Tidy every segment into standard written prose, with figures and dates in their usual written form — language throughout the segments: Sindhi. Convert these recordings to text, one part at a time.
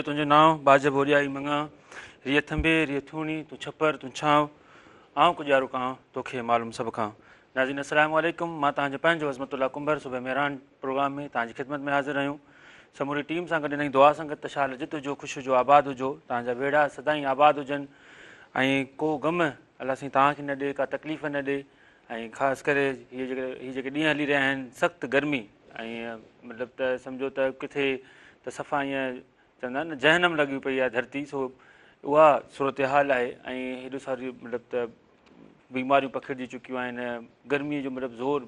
تنهنجو نانء، ٻاجهه ٻوڏيائي مڱان، ريء ٿنڀي، ريء ٿوڻي، تون ڇپر، تون ڇانو، آئون ڪڄاڙو ڪانء، توکي معلوم سڀ کان. ناظرين السلام عليڪم، مان توهان جو پنهنجو عظمت الله ڪنڀر صبح مهراڻ پروگرام ۾ توهان جي خدمت ۾ حاضر آهيون. سموري ٽيم سان گڏ انهي دعا سان گڏ ته شال جت هجو، خوش هجو، آباد هجو، توهان جا ويڙها سدائين آباد هجن ۽ ڪو غم الله سائين توهان کي نه ڏي، ڪا تڪليف نه ڏي ۽ خاص ڪري هي جيڪي هي جيڪي ڏينهن هلي رهيا آهن سخت گرمي ۽ مطلب ته سمجهو ته ڪٿي ته صفا ائين چوندا آهن نه جهنم لڳي پئي آهي ڌرتي سو اها صورتحال آهي ۽ هيڏو ساري مطلب ته بيماريون پکڙجي چڪيون آهن گرمي جو مطلب زور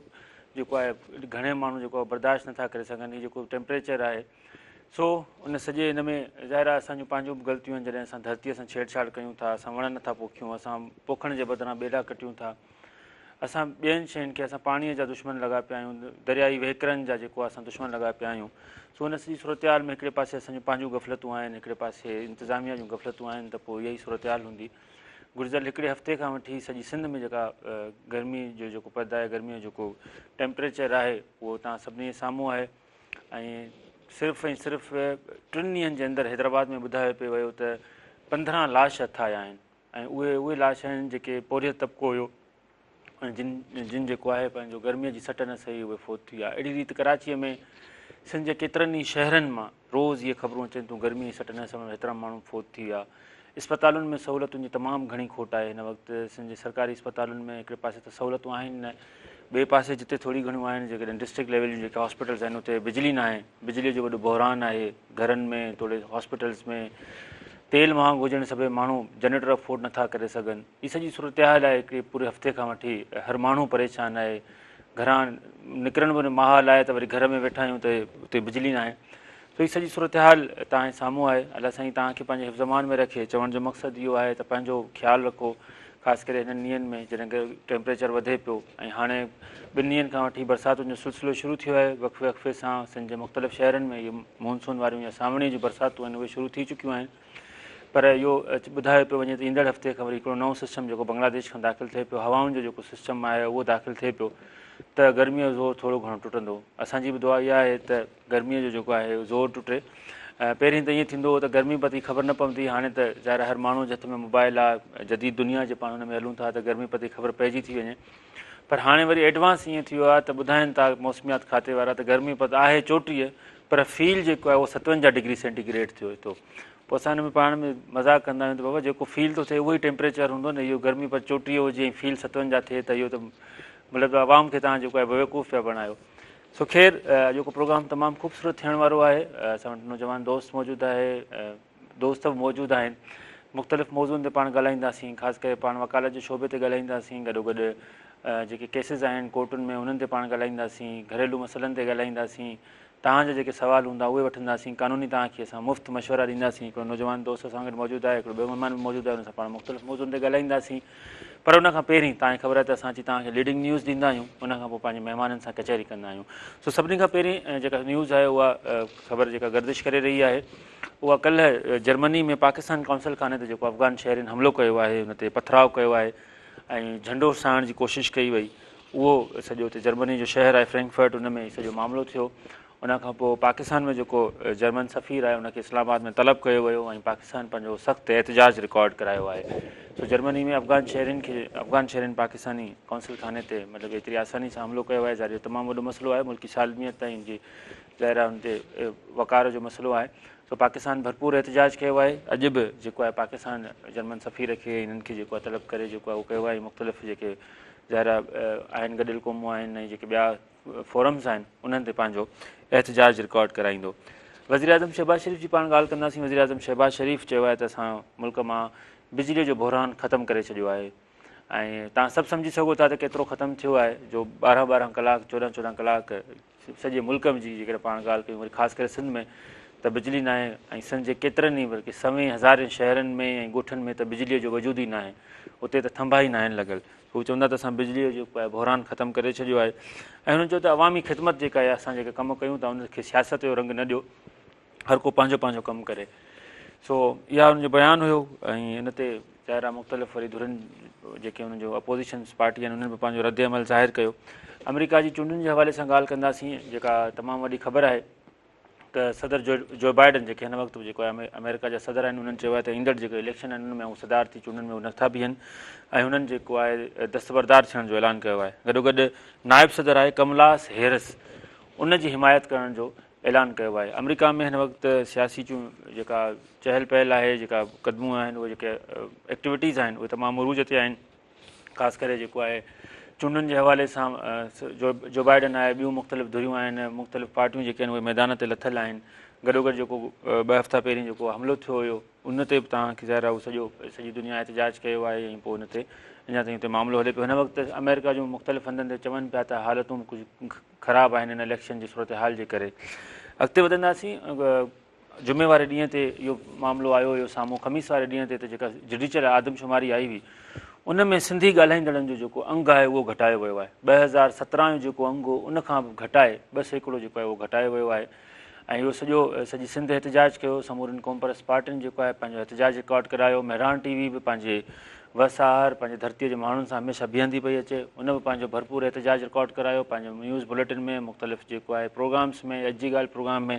جيڪو آهي گهڻي ماڻهو جيڪو آهي برداشت نٿا ڪري سگهن هي جيڪو ٽيمپريچر آهي سو ان سڄي ان ۾ ظاهر آهي اسان جون پنهنجون به غلطيون آهن جڏهن اسان ڌرتيء سان ڇيڙ ڇاڙ ڪيون ٿا اسان وڻ نٿا پوکيون اسان پوکڻ جي بدران ٻيلا ڪٽيون ٿا اسان ٻين شين کي اسان پاڻيء جا دشمن لڳا پيا آهيون دريائي وهڪرن جا جيڪو اسان دشمن لڳا پيا آهيون سو ان سڄي صورتحال ۾ هڪڙي پاسي اسان جون پنهنجون غفلتون آهن هڪڙي پاسي انتظاميا جون غفلتون آهن ته پوء اها ئي صورتحال هوندي گذريل هڪڙي هفتي کان وٺي سڄي سنڌ ۾ جيڪا گرمي جو جيڪو پد آهي گرمي جو جيڪو ٽيمپريچر آهي اهو توهان سڀني جي سامهون آهي ۽ صرف ۽ صرف ٽن ڏينهن جي اندر حيدرآباد ۾ ٻڌايو پئي ويو ته 15 لاش هٿ آيا آهن ۽ اهي اهي لاش آهن جيڪي پورهيت طبقو هيو ۽ جن جن جيڪو آهي پنهنجو گرميء جي سٽ نه سهي اهي فوت ٿي ويا. اهڙي ريت ڪراچيء ۾ سنڌ جي ڪيترن ئي شهرن مان روز اهي خبرون اچن ٿيون گرميء جي سٽ نه سهڻ هيترا ماڻهو فوت ٿي ويا. اسپتالن ۾ سهولتن جي تمام گهڻي کوٽ آهي هن وقت سنڌ جي سرڪاري اسپتالن ۾ هڪڙي پاسي ته سهولتون آهن نه ٻئي پاسي جتي ٿوري گهڻيون آهن جيڪڏهن ڊسٽرڪٽ ليول جون جيڪي هاسپيٽلز آهن اتي بجلي ناهي بجلي جو وڏو بحران آهي گهرن ۾ توڙي هاسپيٽلز ۾ تيل مهانگو هجڻ سبب ماڻهو جنريٽر افورڊ نٿا ڪري سگهن هي سڄي صورتحال آهي هڪڙي پوري هفتي کان وٺي هر ماڻهو پريشان آهي گهران نڪرڻ به محال آهي ته وري گهر ۾ ويٺا آهيون ته اتي بجلي ناهي سو هي سڄي صورتحال توهان جي سامهون آهي. الله سائين توهان کي پنهنجي حفظ امان ۾ رکي. چوڻ جو مقصد اهو آهي ته پنهنجو خيال رکو خاص ڪري هنن ڏينهن ۾ جڏهن ٽيمپريچر وڌي پيو ۽ هاڻي ٻن ڏينهن کان وٺي برساتن جو سلسلو شروع ٿيو آهي وقفي وقفي سان سنڌ جي مختلف شهرن ۾ اهي مونسون واريون يا سانوڻي جون برساتون آهن اهي شروع ٿي چڪيون آهن پر اهو ٻڌايو پيو وڃي ته ايندڙ هفتي کان وري هڪڙو نئون سسٽم جيڪو بنگلاديش کان داخل ٿئي پيو هوائن جو جيڪو سسٽم آهي اهو داخل ٿئي پيو ته گرمي جو زور ٿورو گهڻو ٽٽندو اسان جي به دعا اها آهي ته گرميء جو جيڪو آهي زور ٽٽي. پهرين ته ائين ٿيندو هو ته گرمي پتي خبر نه پوندي هئي، هاڻي ته ظاهر آهي هر ماڻهوء جي هٿ ۾ موبائل آهي، جديد دنيا جي پاڻ ان ۾ هلون ٿا ته گرمي پتي خبر پئجي ٿي وڃي. پر هاڻي وري ايڊوانس ائين ٿي ويو آهي ته ٻڌائين ٿا موسميات کاتي وارا ته گرمي پد آهي 34 پر فيل جيڪو آهي اهو 57 ڊگري سينٽي گريڊ ٿئي ٿو. پوء اسان ان ۾ پاڻ ۾ مذاق ڪندا آهيون ته بابا جيڪو فيل ٿو ٿئي اهو ئي ٽيمپريچر هوندو نه اهو گرمي پد 34 هجي ۽ فيل 57 ٿئي ته اهو ته مطلب عوام کي توهان جيڪو آهي بيوقوف پيا بڻايو. سو خير اڄوڪو پروگرام تمام خوبصورت ٿيڻ وارو آهي اسان وٽ نوجوان دوست موجود آهي دوست به موجود آهن مختلف موضوعن تي پاڻ ڳالهائينداسين خاص ڪري پاڻ وڪالت جي شعبي تي ڳالهائينداسين گڏو گڏ جيڪي ڪيسز آهن ڪورٽن ۾ انهن تي پاڻ ڳالهائينداسين گهريلو مسئلن تي ڳالهائينداسين توهان جا جيڪي سوال هوندا اهي وٺنداسين، قانوني توهان کي اسان مفت مشورا ڏينداسين، هڪڙو نوجوان دوست اسان گڏ موجود آهي، هڪڙو ٻيو مهمان به موجود آهي ان سان پاڻ مختلف موضوعن تي ڳالهائينداسين پر ان کان پهرين توهان کي خبر آهي ته اسان اچي توهان کي ليڊنگ نيوز ڏيندا آهيون ان کان پوء پنهنجي مهمانن سان ڪچهري ڪندا آهيون سو سڀني کان پهرين جيڪا نيوز آهي اها خبر جيڪا گردش ڪري رهي آهي اها ڪلهه جرمني ۾ پاڪستان قونصل خاني تي جيڪو افغان شهرين حملو ڪيو آهي ان تي پٿراء ڪيو آهي ۽ جهنڊو ساڙڻ جي ڪوشش ڪئي وئي اهو سڄو اتي جرمني جو شهر آهي فرينڪفرٽ ان ۾ سڄو معاملو ٿيو ان کان پوء پاڪستان ۾ جيڪو جرمن سفير آهي ان کي اسلام آباد ۾ طلب ڪيو ويو ۽ پاڪستان پنهنجو سخت احتجاج رڪارڊ ڪرايو آهي سو جرمني ۾ افغان شهرين کي افغان شهرين پاڪستاني قونصل خاني تي مطلب ايتري آساني سان حملو ڪيو آهي ظاهر تمام وڏو مسئلو آهي ملڪي سالميت ۽ جي ظاهر آهي ان تي وقار جو مسئلو آهي سو پاڪستان ڀرپور احتجاج ڪيو آهي اڄ به جيڪو آهي پاڪستان جرمن سفير کي انهن کي جيڪو آهي طلب ڪري جيڪو آهي اهو ڪيو آهي مختلف جيڪي ظاهر آهن گڏيل قومون آهن ۽ جيڪي ٻيا فورمز آهن انهن تي پنهنجو احتجاج رڪارڊ ڪرائيندو. وزيراعظم شهباز شريف جي پاڻ ڳالهه ڪنداسين وزيراعظم شهباز شريف چيو آهي ته اسان ملڪ مان بجلي جو بحران ختم ڪري ڇڏيو آهي ۽ توهان سڀ سمجهي سگهو ٿا ته ڪيترو ختم ٿيو آهي جو 12 12 ڪلاڪ 14 14 ڪلاڪ سڄي ملڪ جي جيڪڏهن پاڻ ڳالهه ڪيون وري خاص ڪري سنڌ ۾ ته بجلي ناهي ۽ سنڌ جي ڪيترن ئي بلڪه سوين هزارين شهرن ۾ ۽ ڳوٺن ۾ ته بجليء جو وجود ئي ناهي اتي ته ٿنڀا ئي ناهن لڳل هو چوندا ته اسان بجليء جو بحران ختم ڪري ڇڏيو آهي ۽ هنن چيو ته عوامي خدمت جيڪا آهي اسان جيڪي ڪم ڪيون ٿا ان کي سياست جو رنگ نه ڏيو هر ڪو پنهنجو پنهنجو ڪم ڪري سو اها ان جو بيان هيو ۽ ان تي ظاهر آهي مختلف وري ڌرين جيڪي انهن جو اپوزيشن پارٽي آهن انهن به پنهنجو رد عمل ظاهر ڪيو آمريڪا جي چونڊن جي حوالي سان ڳالهه ڪنداسين جيڪا تمام وڏي خبر آهي ته ته صدر جو جو بائيڊن جيڪي هن وقت به جيڪو آهي آمريڪا جا صدر آهن انهن چيو آهي ته ايندڙ جيڪي اليڪشن آهن ان ۾ هو صدارتي چونڊن ۾ هو نٿا بيهن ۽ هنن جيڪو آهي دستبردار ٿيڻ جو اعلان ڪيو آهي. گڏوگڏ نائب صدر آهي ڪملاس هيرس ان جي حمايت ڪرڻ جو اعلان ڪيو آهي. آمريڪا ۾ هن وقت سياسي چون جيڪا چهل پهل آهي جيڪا قدمون آهن اهي جيڪي ايڪٽيوٽيز آهن اهي تمام عروج تي آهن. خاص ڪري جيڪو آهي چونڊن جي حوالي سان جو بائيڊن آهي ٻيون مختلف ڌريون آهن مختلف پارٽيون جيڪي آهن اهي ميدان تي لٿل آهن. گڏوگڏ جيڪو ٻه هفتا پهرين جيڪو حملو ٿيو هيو ان تي به توهان کي ظاهر آهي اهو سڄو سڄي دنيا احتجاج ڪيو آهي ۽ پوء ان تي اڃا تائين اتي معاملو هلي پيو. هن وقت آمريڪا جون مختلف هنڌن تي چون پيا ته حالتون ڪجهه خراب آهن هن اليڪشن جي صورتحال جي ڪري. اڳتي وڌنداسين جمعي واري ڏينهن تي اهو معاملو آيو هيو سامهون خميس واري ڏينهن تي ته جيڪا جڊيشل آدمشماري آئي هئي ان ۾ سنڌي ڳالهائيندڙن جو جيڪو انگ آهي اهو گهٽايو ويو آهي. 2017 جو جيڪو انگ هو ان کان به گهٽائي 2% جيڪو آهي اهو گهٽايو ويو آهي ۽ اهو سڄو سڄي سنڌ احتجاج ڪيو سمورين قومپرست پارٽين جيڪو آهي پنهنجو احتجاج رڪارڊ ڪرايو. مهراڻ ٽي وي به پنهنجي وس آهر پنهنجي ڌرتيء جي ماڻهن سان هميشه بيهندي پئي اچي ان به پنهنجو ڀرپور احتجاج رڪارڊ ڪرايو پنهنجو نيوز بليٽن ۾ مختلف جيڪو آهي پروگرامس ۾ اڄ جي ڳالهه پروگرام ۾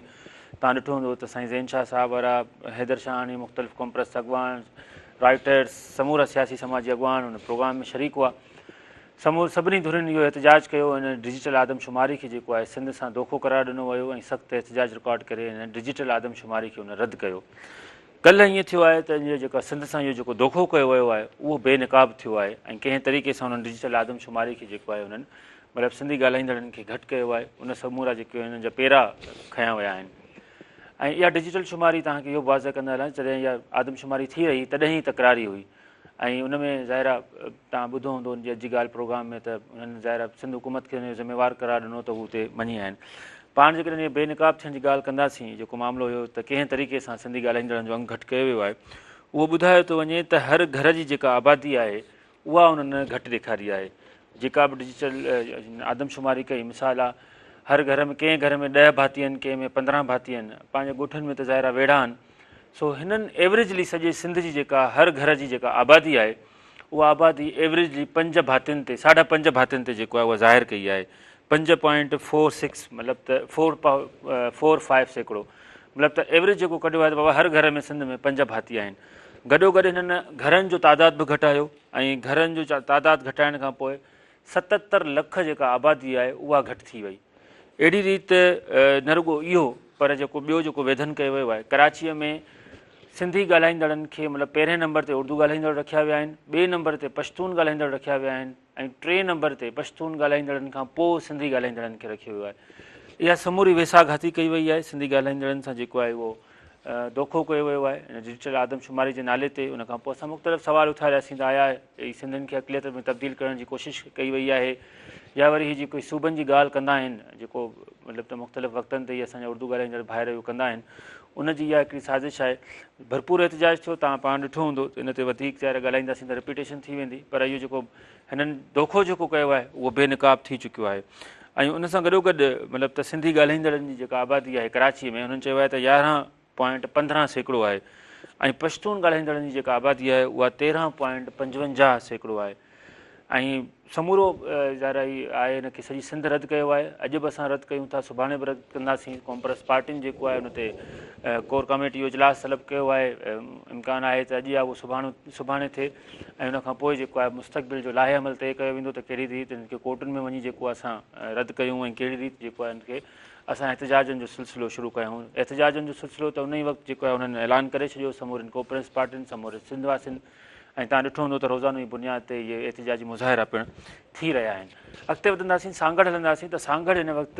تان ڏٺو هوندو ته سائين زين شاهه صاحب وارا حيدر شاهاڻي مختلف قومپرست اڳواڻ رائٽرس سمورا سياسي سماجي اڳواڻ ان پروگرام ۾ شريڪ هئا. سمور سڀني ڌرين اهو احتجاج ڪيو ان ڊجيٽل آدمشماري کي جيڪو آهي سنڌ سان دوکو قرار ڏنو ويو ۽ سخت احتجاج رڪارڊ ڪري ان ڊجيٽل آدمشماري کي ان رد ڪيو. ڪلهه ائين ٿيو آهي ته ان جو جيڪا سنڌ سان اهو جيڪو دوکو ڪيو ويو آهي اهو بي نقاب ٿيو آهي ۽ ڪنهن طريقي سان انهن ڊجيٽل آدمشماري کي جيڪو آهي انهن مطلب سنڌي ڳالهائيندڙن کي گهٽ ڪيو آهي ان سمورا جيڪي انهن جا پيرا کنيا ويا آهن ۽ اها ڊجيٽل شماري توهان کي اهو به واضح ڪندا هلان جڏهن اها آدمشماري ٿي رهي تڏهن ئي تڪراري هئي ۽ ان ۾ ظاهر آهي توهان ٻڌو هوندو ان جي اڄ جي ڳالهه پروگرام ۾ ته انهن ظاهر آهي سنڌ حڪومت کي ان جو ذميوار قرار ڏنو ته هو اتي مڃي آيا آهن. پاڻ جيڪڏهن ان بي نقاب ٿيڻ جي ڳالهه ڪنداسين جيڪو معاملو هيو ته ڪنهن طريقي سان سنڌي ڳالهائيندڙن جو انگ گهٽ ڪيو ويو آهي اهو ٻڌايو ٿو وڃي ته هر گهر جي جيڪا آبادي آهي اها انهن گهٽ ڏيکاري آهي جيڪا به ڊجيٽل آدمشماري ڪئي مثال آهي هر گهر ۾ ڪنهن گهر ۾ 10 ڀاتي آهن ڪنهن ۾ 15 ڀاتي آهن پنهنجي ڳوٺن ۾ ته ظاهر آهي ويڙها آهن سو هنن ايوريجلي سڄي سنڌ جي جيڪا هر گهر جي جيڪا آبادي آهي اها آبادي ايوريجلي پنج ڀاتين تي ساڍا پنج ڀاتين تي جيڪو آهي اها ظاهر ڪئي آهي پنج پوائنٽ فور سڪس مطلب ته فور فور فائيو سيڪڙو مطلب ته ايوريج جيڪو ڪڍيو آهي ته بابا هر گهر ۾ سنڌ ۾ پنج ڀاتي آهن گڏوگڏ هنن گهرن جو تعداد به گهٽايو ۽ گهرن جو تعداد گهٽائڻ کان پوء 77 لک جيڪا آبادي آهي اها گهٽ ٿي وئي. اهڙي ريت نه رڳو اهو پر جيڪو ٻيو جيڪو ويڌن ڪيو ويو آهي ڪراچيء ۾ سنڌي ڳالهائيندڙن کي مطلب پهرين نمبر تي اردو ڳالهائيندڙ رکيا ويا آهن، ٻئي نمبر تي پشتون ڳالهائيندڙ رکيا ويا آهن ۽ ٽئين نمبر تي پشتون ڳالهائيندڙن کان پوء سنڌي ڳالهائيندڙن کي رکيو ويو آهي. اها سموري ويساهه گهاتي ڪئي وئي آهي سنڌي ڳالهائيندڙن سان جيڪو آهي اهو دوکو ڪيو ويو آهي ان ڊجيٽل آدمشماري جي نالي تي ان کان پوء اسان مختلف سوال اٿارياسين ته آيا هي سنڌين کي اقليت ۾ تبديل ڪرڻ جي ڪوشش ڪئي وئي آهي يا وري هي جيڪو صوبن جي ڳالهه ڪندا آهن جيڪو مطلب ته مختلف وقتن تي اسان جا اردو ڳالهائيندڙ ڀائر اهو ڪندا آهن ان جي اها هڪڙي سازش آهي ڀرپور احتجاج ٿيو توهان پاڻ ڏٺو هوندو ته ان تي وڌيڪ ظاهر ڳالهائينداسين ته رپيٽيشن ٿي ويندي پر اهو جيڪو هنن دوکو جيڪو ڪيو آهي اهو بي نقاب ٿي چڪيو آهي ۽ ان سان گڏو گڏ مطلب ته سنڌي ڳالهائيندڙن جي جيڪا آبادي آهي ڪراچي ۾ هنن چيو آهي ته 11.15% آهي ۽ پشتون ڳالهائيندڙن جي جيڪا آبادي آهي اها 13.55% آهي ۽ سمورو ظاهر آهي هن کي سڄي سنڌ رد ڪيو آهي اڄ به اسان رد ڪيون ٿا سڀاڻي به رد ڪنداسين قومپرست پارٽين جيڪو آهي ان تي ڪور ڪميٽي جو اجلاس طلب ڪيو آهي امڪان آهي ته اڄ يا اهو سڀاڻو سڀاڻي ٿئي ۽ ان کان پوء جيڪو آهي مستقبل جو لاهي عمل طئي ڪيو ويندو ته ڪهڙي ريت هن کي ڪورٽن ۾ وڃي جيڪو اسان رد ڪيون ۽ ڪهڙي ريت جيڪو آهي هن کي اسان احتجاجن جو سلسلو شروع ڪيون احتجاجن جو سلسلو ته ان ئي وقت جيڪو آهي انهن اعلان ڪري ڇڏيو سمورين ڪوپرنس پارٽين سموري سنڌ واسين ۽ تان ڏٺو هوندو ته روزانو جي بنياد تي اهي احتجاجي مظاهرا پڻ ٿي رهيا آهن اڳتي وڌنداسين سانگهڙ هلنداسين ته سانگهڙ هن وقت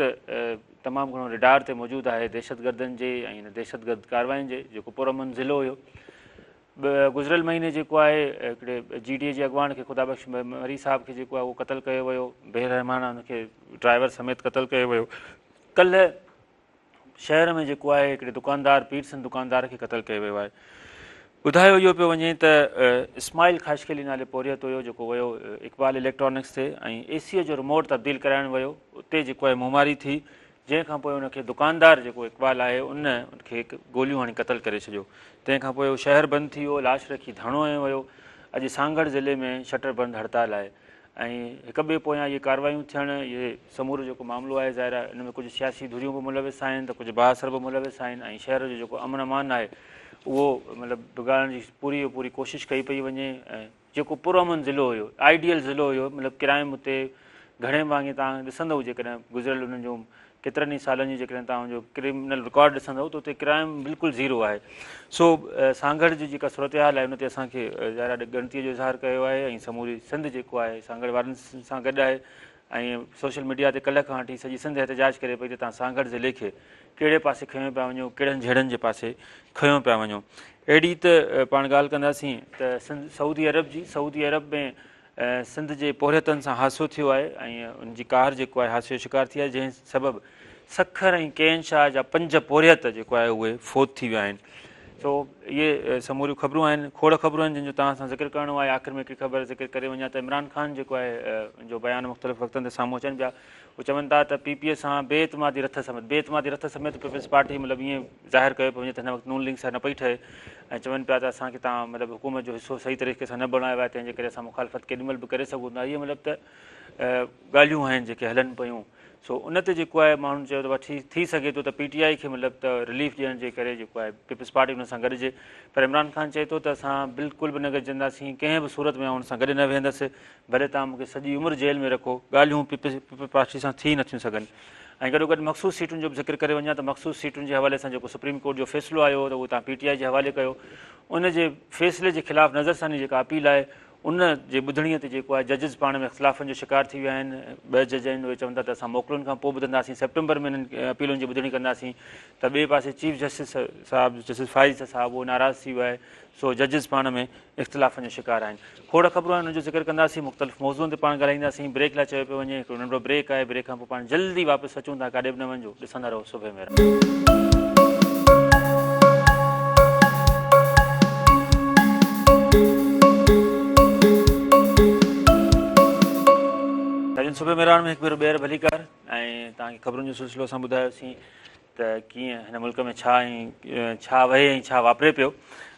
تمام گهڻو رڊار تي موجود آهي دهشتگردن جي ۽ هن دهشتگرد ڪارروائين جي جيڪو پرامن ضلعو هيو گذريل مهيني جيڪو آهي هڪڙي جي ڊي اي جي اڳواڻ کي خدا بخش مري صاحب کي جيڪو آهي اهو قتل ڪيو ويو بي رحمانه ان کي ڊرائيور سميت قتل ڪيو ويو ڪلهه شهر ۾ جيڪو آهي هڪڙي دڪاندار پير سنڌ دڪاندار کي قتل ڪيو ويو آهي ٻڌايو اهو پيو وڃي ته اسماعيل خاشخيلي نالي پورهيت هيو جيڪو ويو اقبال اليڪٽرانڪس تي ۽ اي سي جو ريموٽ تبديل ڪرائڻ ويو اتي جيڪو آهي مهماري ٿي جنهن کان پوء ان کي دڪاندار جيڪو اقبال آهي ان ان کي گوليون هڻي قتل ڪري ڇڏيو. تنهن کان پوء اهو شهر بند ٿي ويو، لاش رکي ڌرڻو هنيو ويو. اڄ سانگهڙ ضلعي ۾ شٽر بند هڙتال آهي ۽ هڪ ٻئي پويان اهي ڪارروايون ٿيڻ اهي سمورو جيڪو معاملو آهي ظاهر آهي ان ۾ ڪجهه سياسي ڌريون به ملوث آهن ته ڪجهه بااثر به ملوث آهن ۽ شهر جو جيڪو امن امان آهي اهو مطلب بگاڙڻ جي پوري پوري ڪوشش ڪئي پئي وڃي ۽ جيڪو پرامن ضلعو هيو آئيڊيل ضلعو هيو مطلب ڪرائم اتي گهڻي ڀاڱي توهان ڏسندؤ جيڪڏهن گذريل انهن جو ڪيترن ئي سالن جي جيڪڏهن توهان ان جو ڪرمنل رڪارڊ ڏسندؤ ته اتي ڪرائم بلڪل زيرو آهي سو سانگهڙ جي جيڪا صورتحال آهي ان تي اسان کي ظاهر آهي ڳڻتي جو اظهار ڪيو آهي ۽ سموري سنڌ جيڪو آهي سانگهڙ وارن سان گڏ آهي ۽ سوشل ميڊيا تي ڪلهه کان وٺي سڄي سنڌ احتجاج ڪري پئي ته توهان سانگهڙ ضلعي کي ڪهڙي پاسي کنيو پيا وڃو ڪهڙن جهيڙن جي پاسي کنيو پيا وڃو اهڙي ته پاڻ ڳالهه ڪنداسين ته سنڌ سعودي عرب جي سعودي عرب ۾ سنڌ جي پورهيتن سان حادثو ٿيو آهي ۽ ان جي ڪار جيڪو آهي حادثي جو شڪار ٿي آهي جنهن سبب سکر ۽ ڪين شاهه جا 5 پورهيت جيڪو آهي اهي فوت ٿي ويا آهن. سو اهي سموريون خبرون آهن، کوڙ خبرون آهن جن جو توهان سان ذڪر ڪرڻو آهي. آخر ۾ هڪڙي خبر ذڪر ڪري وڃان ته عمران خان جيڪو آهي ان جو بيان مختلف وقتن تي سامهون اچن پيا. هو چون ٿا ته پي پي سان بي اعتمادي رٿ سميت بي اعتمادي رٿ سميت پيپلز پارٽي مطلب ائين ظاهر ڪيو پيو وڃي ته هن وقت نون ليگ سان نه پئي ٺهي ۽ چون پيا ته اسان کي توهان مطلب حڪومت جو حصو صحيح طريقي سان نه بڻايو آهي تنهن جي ڪري اسان مخالفت ڪيڏي مهل به ڪري سگهون ٿا. اهي مطلب ته ڳالهيون آهن جيڪي هلن پيون. سو ان تي جيڪو آهي ماڻهن چيو ته ٺيڪ ٿي سگهي ٿو ته پي ٽي آء کي مطلب ته رليف ڏيڻ جي ڪري جيڪو آهي پيپلز پارٽي ان سان گڏجي پر عمران خان چئي ٿو ته اسان بلڪل به نه گڏجنداسين ڪنهن به صورت ۾ آئون ان سان گڏ نه ويهندس ڀلي توهان مون کي سڄي عمر جيل ۾ رکو ڳالهيون پيپلز پارٽي سان ٿي نٿيون سگهن ۽ گڏو گڏ مخصوص سيٽن جو به ذڪر ڪري وڃان ته مخصوص سيٽن جي حوالي سان جيڪو سپريم ڪورٽ جو فيصلو آيو هو ته اهو توهان پي ٽي آء جي حوالي ڪيو ان جي فيصلي جي خلاف نظرثاني جيڪا اپيل آهي ان جي ٻڌڻي تي جيڪو آهي ججز پاڻ ۾ اختلافن جو شڪار ٿي ويا آهن ٻه جج آهن اهي چون ٿا ته اسان موڪلن کان پوء ٻڌنداسين سيپٽمبر ۾ انهن اپيلن جي ٻڌڻي ڪنداسين ته ٻئي پاسي چيف جسٽس صاحب جسٽس فائز صاحب اهو ناراض ٿي ويو آهي سو ججز پاڻ ۾ اختلافن جو شڪار آهن. کوڙ خبرون آهن انهن جو ذڪر ڪنداسين، مختلف موضوعن تي پاڻ ڳالهائينداسين، بريڪ لاء چيو پيو وڃي، هڪڙو ننڍڙو بريڪ آهي، بريڪ کان پوء پاڻ جلدي واپس اچون ٿا، ڪاڏي به نه وڃجو، ڏسندا رهو صبح مهراڻ. ناظرين صبح مهراڻ ۾ هڪ ڀيرو ٻيهر ڀليڪار ۽ توهان کي خبرن جو سلسلو اسان ٻڌايوسين ته ڪيئن هن ملڪ ۾ ڇا ۽ ڇا وهي ۽ ڇا واپري پيو.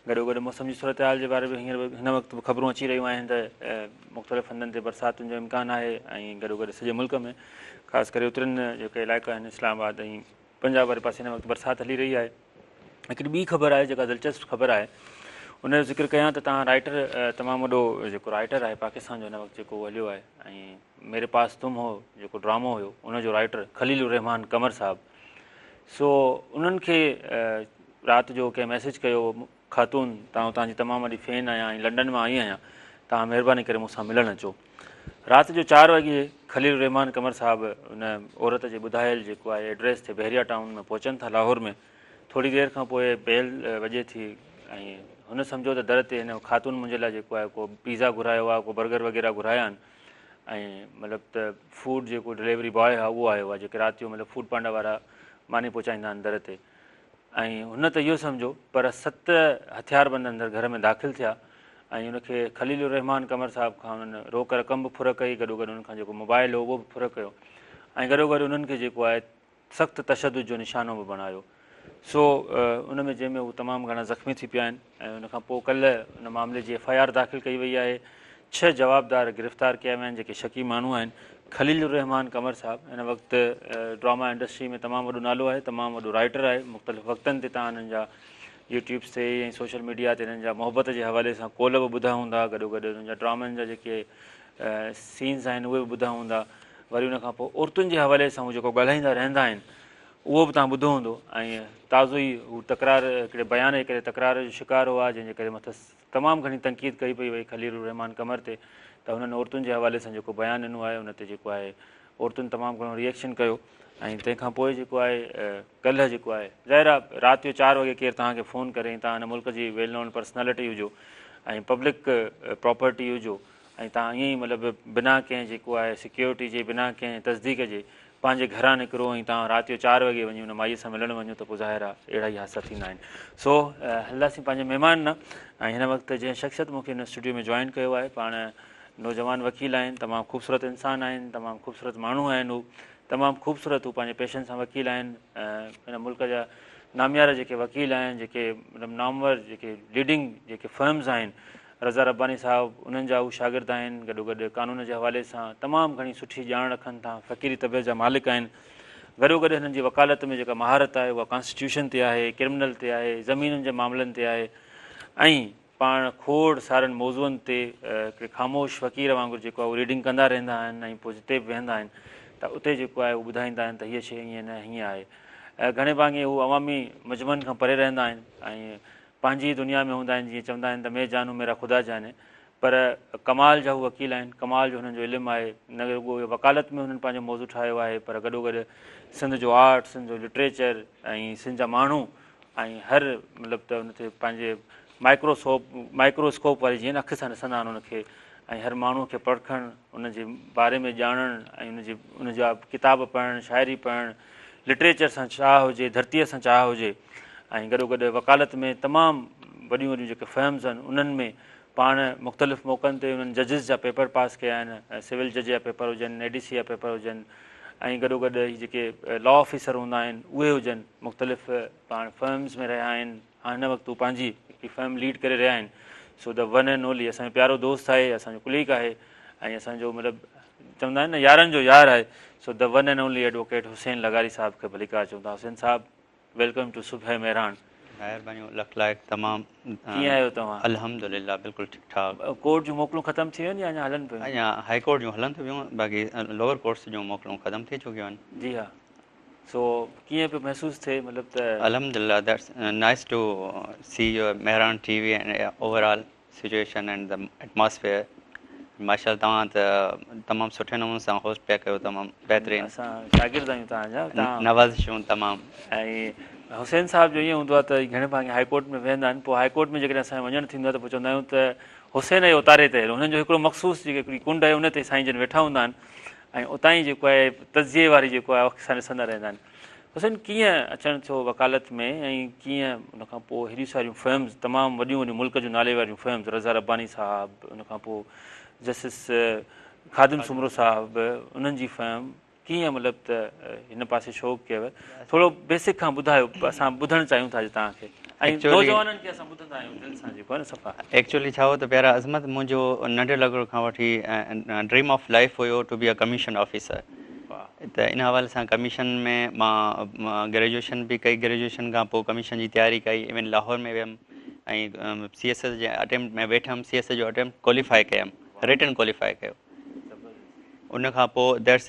گڏوگڏ موسم جي صورتحال جي باري ۾ هينئر هن وقت به خبرون اچي رهيون آهن ته مختلف هنڌن تي برساتن جو امڪان آهي ۽ گڏوگڏ سڄي ملڪ ۾ خاص ڪري اترين جيڪي علائقا آهن اسلام آباد ۽ پنجاب واري پاسي هن وقت برسات هلي رهي آهي. هڪڙي ٻي خبر آهي جيڪا دلچسپ خبر آهي ان جو ذڪر ڪيان ته توهان رائٽر تمام وڏو جيڪو رائٽر آهي پاڪستان جو هن وقت جيڪو هليو آهي ۽ ميري پاس تم هو جيڪو ڊرامو هيو ان جو رائٽر خليل الرحمان قمر صاحب سو انهن کي رات جو ڪنهن ميسيج ڪيو خاتون آئون توهان جي تمام وڏي فين آهيان ۽ لنڊن مان آئي آهيان توهان مهرباني ڪري مون سان ملڻ اچو رات جو 4 وڳي خليل الرحمان قمر صاحب ان عورت جي ٻڌايل جيڪو آهي ايڊريس تي بحريا ٽائون ۾ پهچن ٿا لاهور ۾ ٿوري دير کان پوء بيل وڄي ٿي ۽ هن سمجهيو ته در تي هن خاتون منهنجي لاء جيڪو آهي ڪو پيزا گهرايو آهي ڪو برگر وغيره گهرايا آهن ۽ مطلب ته فوڊ جيڪو ڊليوري بواء آهي اهو آيو آهي جيڪي رات جو مطلب فوڊ پانڊا وارا ماني پهچائيندا آهن در تي ۽ هن ته اهو سمجهيو پر 7 هٿيار بند اندر گهر ۾ داخل ٿيا ۽ ان کي خليل الرحمان قمر صاحب کان انهن روڪ رقم به ڦر ڪئي گڏو گڏ انهن کان جيڪو موبائل هو اهو به ڦر ڪيو ۽ گڏو گڏ انهن کي جيڪو آهي سخت تشدد جو نشانو به بڻايو سو ان ۾ جنهن ۾ هو تمام گهڻا زخمي ٿي پيا آهن ۽ ان کان پوء ڪلهه ان معاملي جي ايف I R داخل ڪئي وئي آهي 6 جوابدار گرفتار ڪيا ويا آهن جيڪي شڪي ماڻهو آهن خليل الرحمان قمر صاحب هن وقت ڊراما انڊسٽري ۾ تمام وڏو نالو آهي تمام وڏو رائٽر آهي مختلف وقتن تي توهان هنن جا يوٽيوبس تي ۽ سوشل ميڊيا تي هنن جا محبت جي حوالي سان قول به ٻڌا هوندا گڏو گڏ هنن جا ڊرامن جا جيڪي سينز آهن اهي به ٻڌا هوندا وري ان کان پوء عورتن جي حوالي سان هو جيڪو ڳالهائيندا رهندا آهن اهو به توهان ٻڌو هوندو ۽ تازو ئي هو تڪرار هڪڙي بيان جي ڪري تڪرار جو شڪار هئا جنهن جي ڪري مٿس تمام گهڻي تنقيد ڪئي پئي وئي خليل الرحمان قمر تي ته هنن عورتن جي حوالي سان جيڪو بيان ڏنو آهي ان تي جيڪو آهي عورتن تمام گهڻو ريئيڪشن ڪيو ۽ تنهن کان پوء جيڪو آهي ڪلهه جيڪو آهي ظاهر آهي رات جو 4 وڳي ڪير توهان کي فون ڪري ۽ توهان هن ملڪ جي ويل نون پرسنالٽي هجو ۽ پبلڪ پراپرٽي هجو ۽ توهان ائين ئي مطلب بنا ڪنهن جيڪو آهي سيڪيورٽي جي بنا ڪنهن تصديق جي پنهنجي گهران نڪرو ۽ توهان رات جو 4 وڳي وڃي ان مائيء سان ملڻ وڃو ته پوء ظاهر آهي اهڙا ئي حادثا ٿيندا آهن. سو هلنداسين پنهنجي مهمان ڏانهن ۽ هن وقت جنهن شخصيت مون کي هن اسٽوڊيو ۾ جوائن ڪيو آهي پاڻ نوجوان وڪيل آهن تمام خوبصورت انسان آهن تمام خوبصورت ماڻهو آهن هو تمام خوبصورت هو پنهنجي پيشن سان وڪيل آهن هن ملڪ جا ناميارا جيڪي وڪيل آهن جيڪي مطلب نامور جيڪي ليڊنگ جيڪي فرمز آهن رضا رباني صاحب انهن جا هو شاگرد آهن، گڏوگڏ قانون جي حوالي سان تمام گهڻي سٺي ڄاڻ رکن ٿا، فقيري طبيعت جا مالڪ آهن، گڏوگڏ هنن جي وڪالت ۾ جيڪا مهارت آهي اها ڪانسٽيٽيوشن تي آهي، ڪرمنل تي آهي، زمينن جي معاملن تي آهي ۽ پاڻ کوڙ سارن موضوعن تي هڪڙي خاموش فقير وانگر جيڪو آهي اهو ريڊنگ ڪندا رهندا آهن ۽ پوء جتي به ويهندا آهن ته اتي جيڪو آهي اهو ٻڌائيندا آهن ته هيء شيء ائين نه هيئن آهي. گهڻي ڀاڱي هو عوامي مجمعن کان پري رهندا آهن ۽ پنهنجي ئي دنيا ۾ هوندا آهن جيئن چوندا آهن ته مين جانون ميرا خدا جاني پر ڪمال جا هو وڪيل آهن ڪمال جو هنن جو علم آهي نه رڳو وڪالت ۾ هنن پنهنجو موضوع ٺاهيو آهي پر گڏوگڏ سنڌ جو آرٽ سنڌ جو لٽريچر ۽ سنڌ جا ماڻهو ۽ هر مطلب ته ان تي پنهنجي مائڪروسوپ مائڪروسڪوپ واري جيئن اک سان ڏسندا آهن ان کي ۽ هر ماڻهو کي پرکڻ ان جي باري ۾ ڄاڻڻ ۽ ان جي ان جا ڪتاب پڙهڻ شاعري پڙهڻ لٽريچر سان چاهه هجي ڌرتيء سان چاهه هجي ۽ گڏوگڏ وڪالت ۾ تمام وڏيون وڏيون جيڪي فرمز آهن انهن ۾ پاڻ مختلف موقعن تي انهن ججز جا پيپر پاس ڪيا آهن سول جج جا پيپر هجن اي ڊي سي جا پيپر هجن ۽ گڏوگڏ هي جيڪي لا آفيسر هوندا آهن اهي هجن مختلف پاڻ فرمز ۾ رهيا آهن هن وقت هو پنهنجي هڪڙي فرم ليڊ ڪري رهيا آهن so the one and only اسان جو پيارو دوست آهي اسان جو ڪليگ آهي ۽ اسان جو مطلب چوندا آهن نه يارن جو يار آهي so the one and only advocate Hussain لغاري صاحب کي ڀليڪار چون ٿا حسين صاحب welcome two صبح مهراڻ. مهربانيون لک لائق تمام. ڪيئن آهيو توهان؟ الحمدلله بلڪل ٺيڪ ٺاڪ. ڪورٽ جون موڪلون ختم ٿي ويون يا اڃا هلن پيون؟ اڃا هائي ڪورٽ جون هلن ٿيون پيون باقي لوئر ڪورٽس جون موڪلون ختم ٿي چڪيون آهن. جي ها سو ڪيئن پيو محسوس ٿئي مطلب ته. الحمدلله that's nice to see your Mehran T V and overall situation and the atmosphere ماشاءالله توهان ته تمام سٺي نموني سان هوسٽ پيا ڪيو تمام بهترين. اسان شاگرد آهيون توهان جا توهان نوازشون تمام. ۽ حسين صاحب جو ائين هوندو آهي ته گهڻي ڀاڱي هائي ڪورٽ ۾ ويهندا آهن پوء هائي ڪورٽ ۾ جيڪڏهن اسان جو وڃڻ ٿيندو آهي ته پوء چوندا آهيون ته حسين جي اوتاري تي هلو هنن جو هڪڙو مخصوص جيڪي هڪڙي ڪنڊ آهي ان تي سائين جن ويٺا هوندا آهن ۽ اتان ئي جيڪو آهي تجزيي واري جيڪو آهي اک سان ڏسندا رهندا آهن حسين ڪيئن اچڻ ٿيو وڪالت ۾ ۽ ڪيئن ان کان پوء هيڏيون ساريون فرمز تمام وڏيون وڏيون ملڪ جون نالي واريون فرمز رضا رباني صاحب ان کان پوء جسٽس خادم سومرو صاحب انهن جي فرم ڪيئن مطلب ته هن پاسي شوق ڪيو ٿورو بيسڪ کان ٻڌايو اسان ٻڌڻ چاهيون ٿا توهان کي ۽ نوجوانن کي اسان ٻڌندا آهيون دل سان جيڪو آهي نه صفا. ايڪچولي ڇا هو ته پيارا عظمت منهنجو ننڍي لڳڙ کان وٺي dream of life have to be a commission officer ته ان حوالي سان ڪميشن ۾ مان گريجوئيشن به ڪئي گريجوئيشن کان پوء ڪميشن جي تياري ڪئي ايون لاهور ۾ ويم ۽ سي ايس ايس جي اٽيمپٽ ۾ ويٺم سي ايس ايس جو اٽيمپٽ ڪواليفائي ڪيم رٽن ڪواليفائي ڪيو ان کان پوء that's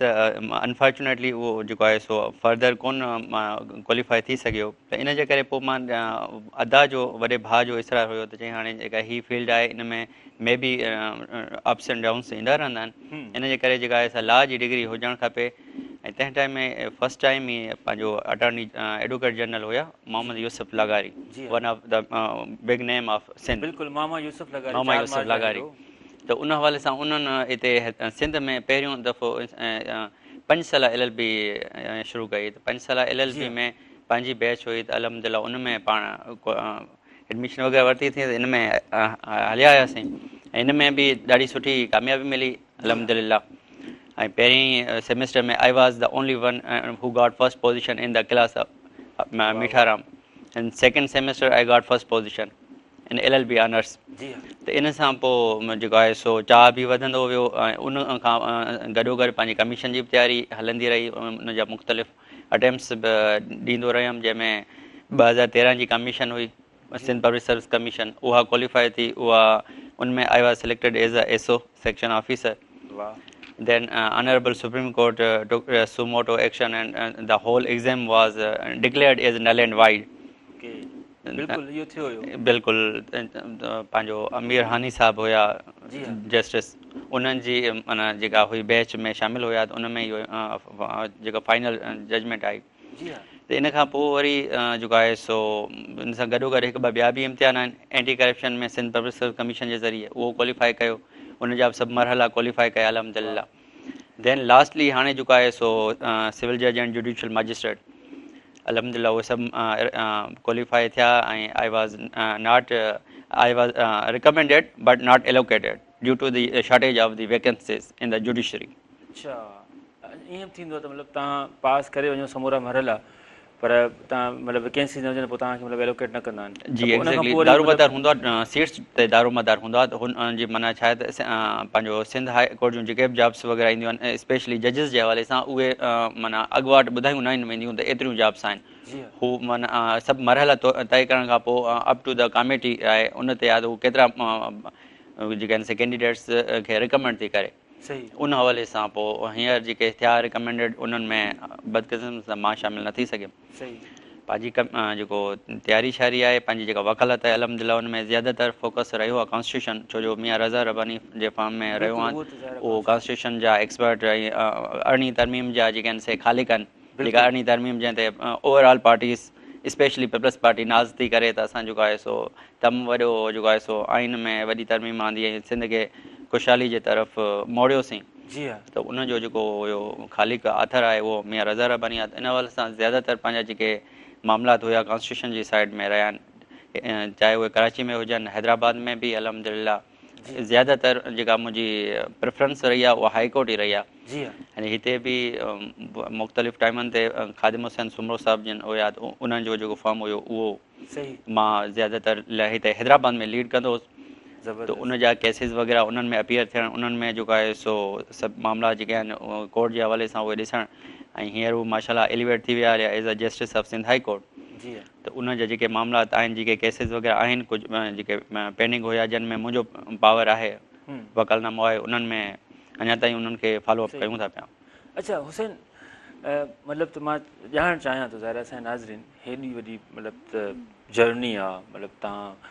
unfortunately اهو جيڪو آهي سو فردر ڪون مان ڪواليفائي ٿي سگهيو ته ان جي ڪري پوء مان ادا جو وڏي ڀاء جو اصرار هيو ته چئي هاڻي جيڪا هي فيلڊ آهي ان ۾ ۾ به اپس اينڊ ڊائونس ايندا رهندا آهن ان جي ڪري جيڪا آهي سا لا جي ڊگري هجڻ کپي ۽ تنهن ٽائيم ۾ فرسٽ ٽائيم ئي پنهنجو اٽارني ايڊوڪيٽ جنرل هيا محمد يوسف لغاري one of the big name of Sindh بلڪل ماما يوسف لغاري ماما يوسف لغاري ته ان حوالي سان انهن هتي سنڌ ۾ پهريون دفعو پنج سالا ايل ايل بي شروع ڪئي ته پنج سالا ايل ايل بي ۾ پنهنجي بيچ هئي ته الحمدلله ان ۾ پاڻ ايڊميشن وغيره ورتي ٿي ان ۾ هليا آياسين ۽ ان ۾ به ڏاڍي سٺي ڪاميابي ملي الحمدلله ۽ پهرين semester ۾ I was the only one who got first position in the class Mitharam and second semester I got first position in L L B honours ته ان سان پوء جيڪو آهي سو چاهه به وڌندو ويو ۽ ان کان گڏو گڏ پنهنجي ڪميشن جي به تياري هلندي رهي ان جا مختلف اٽيمپٽس به ڏيندو رهيم جنهن ۾ 2013 جي ڪميشن هئي سنڌ پبلڪ سروس ڪميشن اها ڪواليفائي ٿي اها ان ۾ I was selected as a S O section officer then honourable supreme court took suo motu action and the whole exam was declared as null and void بلڪل اهو ٿيو هيو. بلڪل پنهنجو امير هاني صاحب هيا جسٽس انهن جي معنيٰ جيڪا هئي بيچ ۾ شامل هيا ته ان ۾ اهو جيڪا فائنل ججمينٽ آئي ته ان کان پوء وري جيڪو آهي سو ان سان گڏو گڏ هڪ ٻه ٻيا به امتحان آهن anti corruption ۾ Sindh public service commission جي ذريعي اهو ڪواليفائي ڪيو ان جا به سڀ مرحلا ڪواليفائي ڪيا الحمدلله دين لاسٽلي هاڻي جيڪو آهي سو سول جج اينڊ جوڊيشل مئجسٽريٽ الحمدلله اهي سڀ ڪواليفائي ٿيا ۽ I was not I was recommended but not allocated due to the shortage of the vacancies in the judiciary. اڇا ائين به ٿيندو آهي ته مطلب توهان پاس ڪري وڃو سمورا مرحلا پر توهان مطلب ويڪينسيز نه هجن ته پوء توهان کي مطلب ايلوڪيٽ نه ڪندا آهن جي ايگزيڪٽلي دارومدار هوندو آهي سيٽس تي دارومدار هوندو آهي ته هن جي معنيٰ ڇا آهي ته پنهنجو سنڌ هاء ڪورٽ جون جيڪي به جابس وغيره اينديون آهن اسپيشلي ججز جي حوالي سان اهي معنيٰ اڳواٽ ٻڌايون نه آهن وينديون ته ايتريون جابس آهن هو معنيٰ سڀ مرحلا طئي ڪرڻ کان پوء اپ ٽو the committee آهي ان تي آهي ته هو ڪيترا جيڪي آهن سي ڪينڊيڊيٽس کي رڪمينڊ ٿي ڪري ان حوالي سان پوء هينئر جيڪي ٿيا رڪمينڊيڊ انهن ۾ بدقسمتي سان مان شامل نه ٿي سگهيم. پنهنجي جيڪو تياري شياري آهي پنهنجي جيڪا وڪالت آهي الحمد لله ان ۾ زياده تر فوڪس رهيو آهي ڪانسٽيٽيوشن ڇو جو ميان رضا رباني جي فرم ۾ رهيو آهيان اهو ڪانسٽيٽيوشن جا ايڪسپرٽ ۽ ارڙهين ترميم جا جيڪي آهن سي خالق آهن جيڪا ارڙهين ترميم جنهن تي over all parties specially peoples party ناز ٿي ڪري ته اسان جيڪو آهي سو تمام وڏو جيڪو آهي سو آئين ۾ وڏي ترميم آندي ۽ سنڌ کي خوشحالي جي طرف موڙيوسين جي ها ته ان جو جيڪو هيو خالق آٿر آهي اهو ميان رضا رباني آهي ته ان حوالي سان زياده تر پنهنجا جيڪي معاملات هيا ڪانسٽيٽيوشن جي سائيڊ ۾ رهيا آهن چاهي اهي ڪراچي ۾ هجن حيدرآباد ۾ به الحمد لله زياده تر جيڪا منهنجي پريفرنس رهي آهي اها هائي ڪورٽ ئي رهي آهي جي ها يعني هتي به مختلف ٽائيمن تي خادم حسين سومرو صاحب جن هيا ته انهن جو جيڪو فرم هيو اهو صحيح مان زياده تر هتي حيدرآباد ۾ ليڊ ڪندو هوس ته ان جا ڪيسز وغيره انهن ۾ اپيئر ٿيڻ انهن ۾ جيڪو آهي سو سڀ معاملا جيڪي آهن ڪورٽ جي حوالي سان اهي ڏسڻ ۽ هينئر هو ماشاء الله ايليويٽ ٿي ويا هليا as a justice of Sindh high court جي ها ته ان جا جيڪي معاملات آهن جيڪي ڪيسز وغيره آهن ڪجهه جيڪي پينڊنگ هيا جن ۾ منهنجو پاور آهي وڪالت نامو آهي انهن ۾ اڃا تائين انهن کي فالو اپ ڪيون ٿا پيا. اڇا حسين مطلب ته مان ڄاڻڻ چاهيان ٿو ظاهر آهي اسان جا ناظرين هيڏي وڏي مطلب ته جرني آ مطلب توهان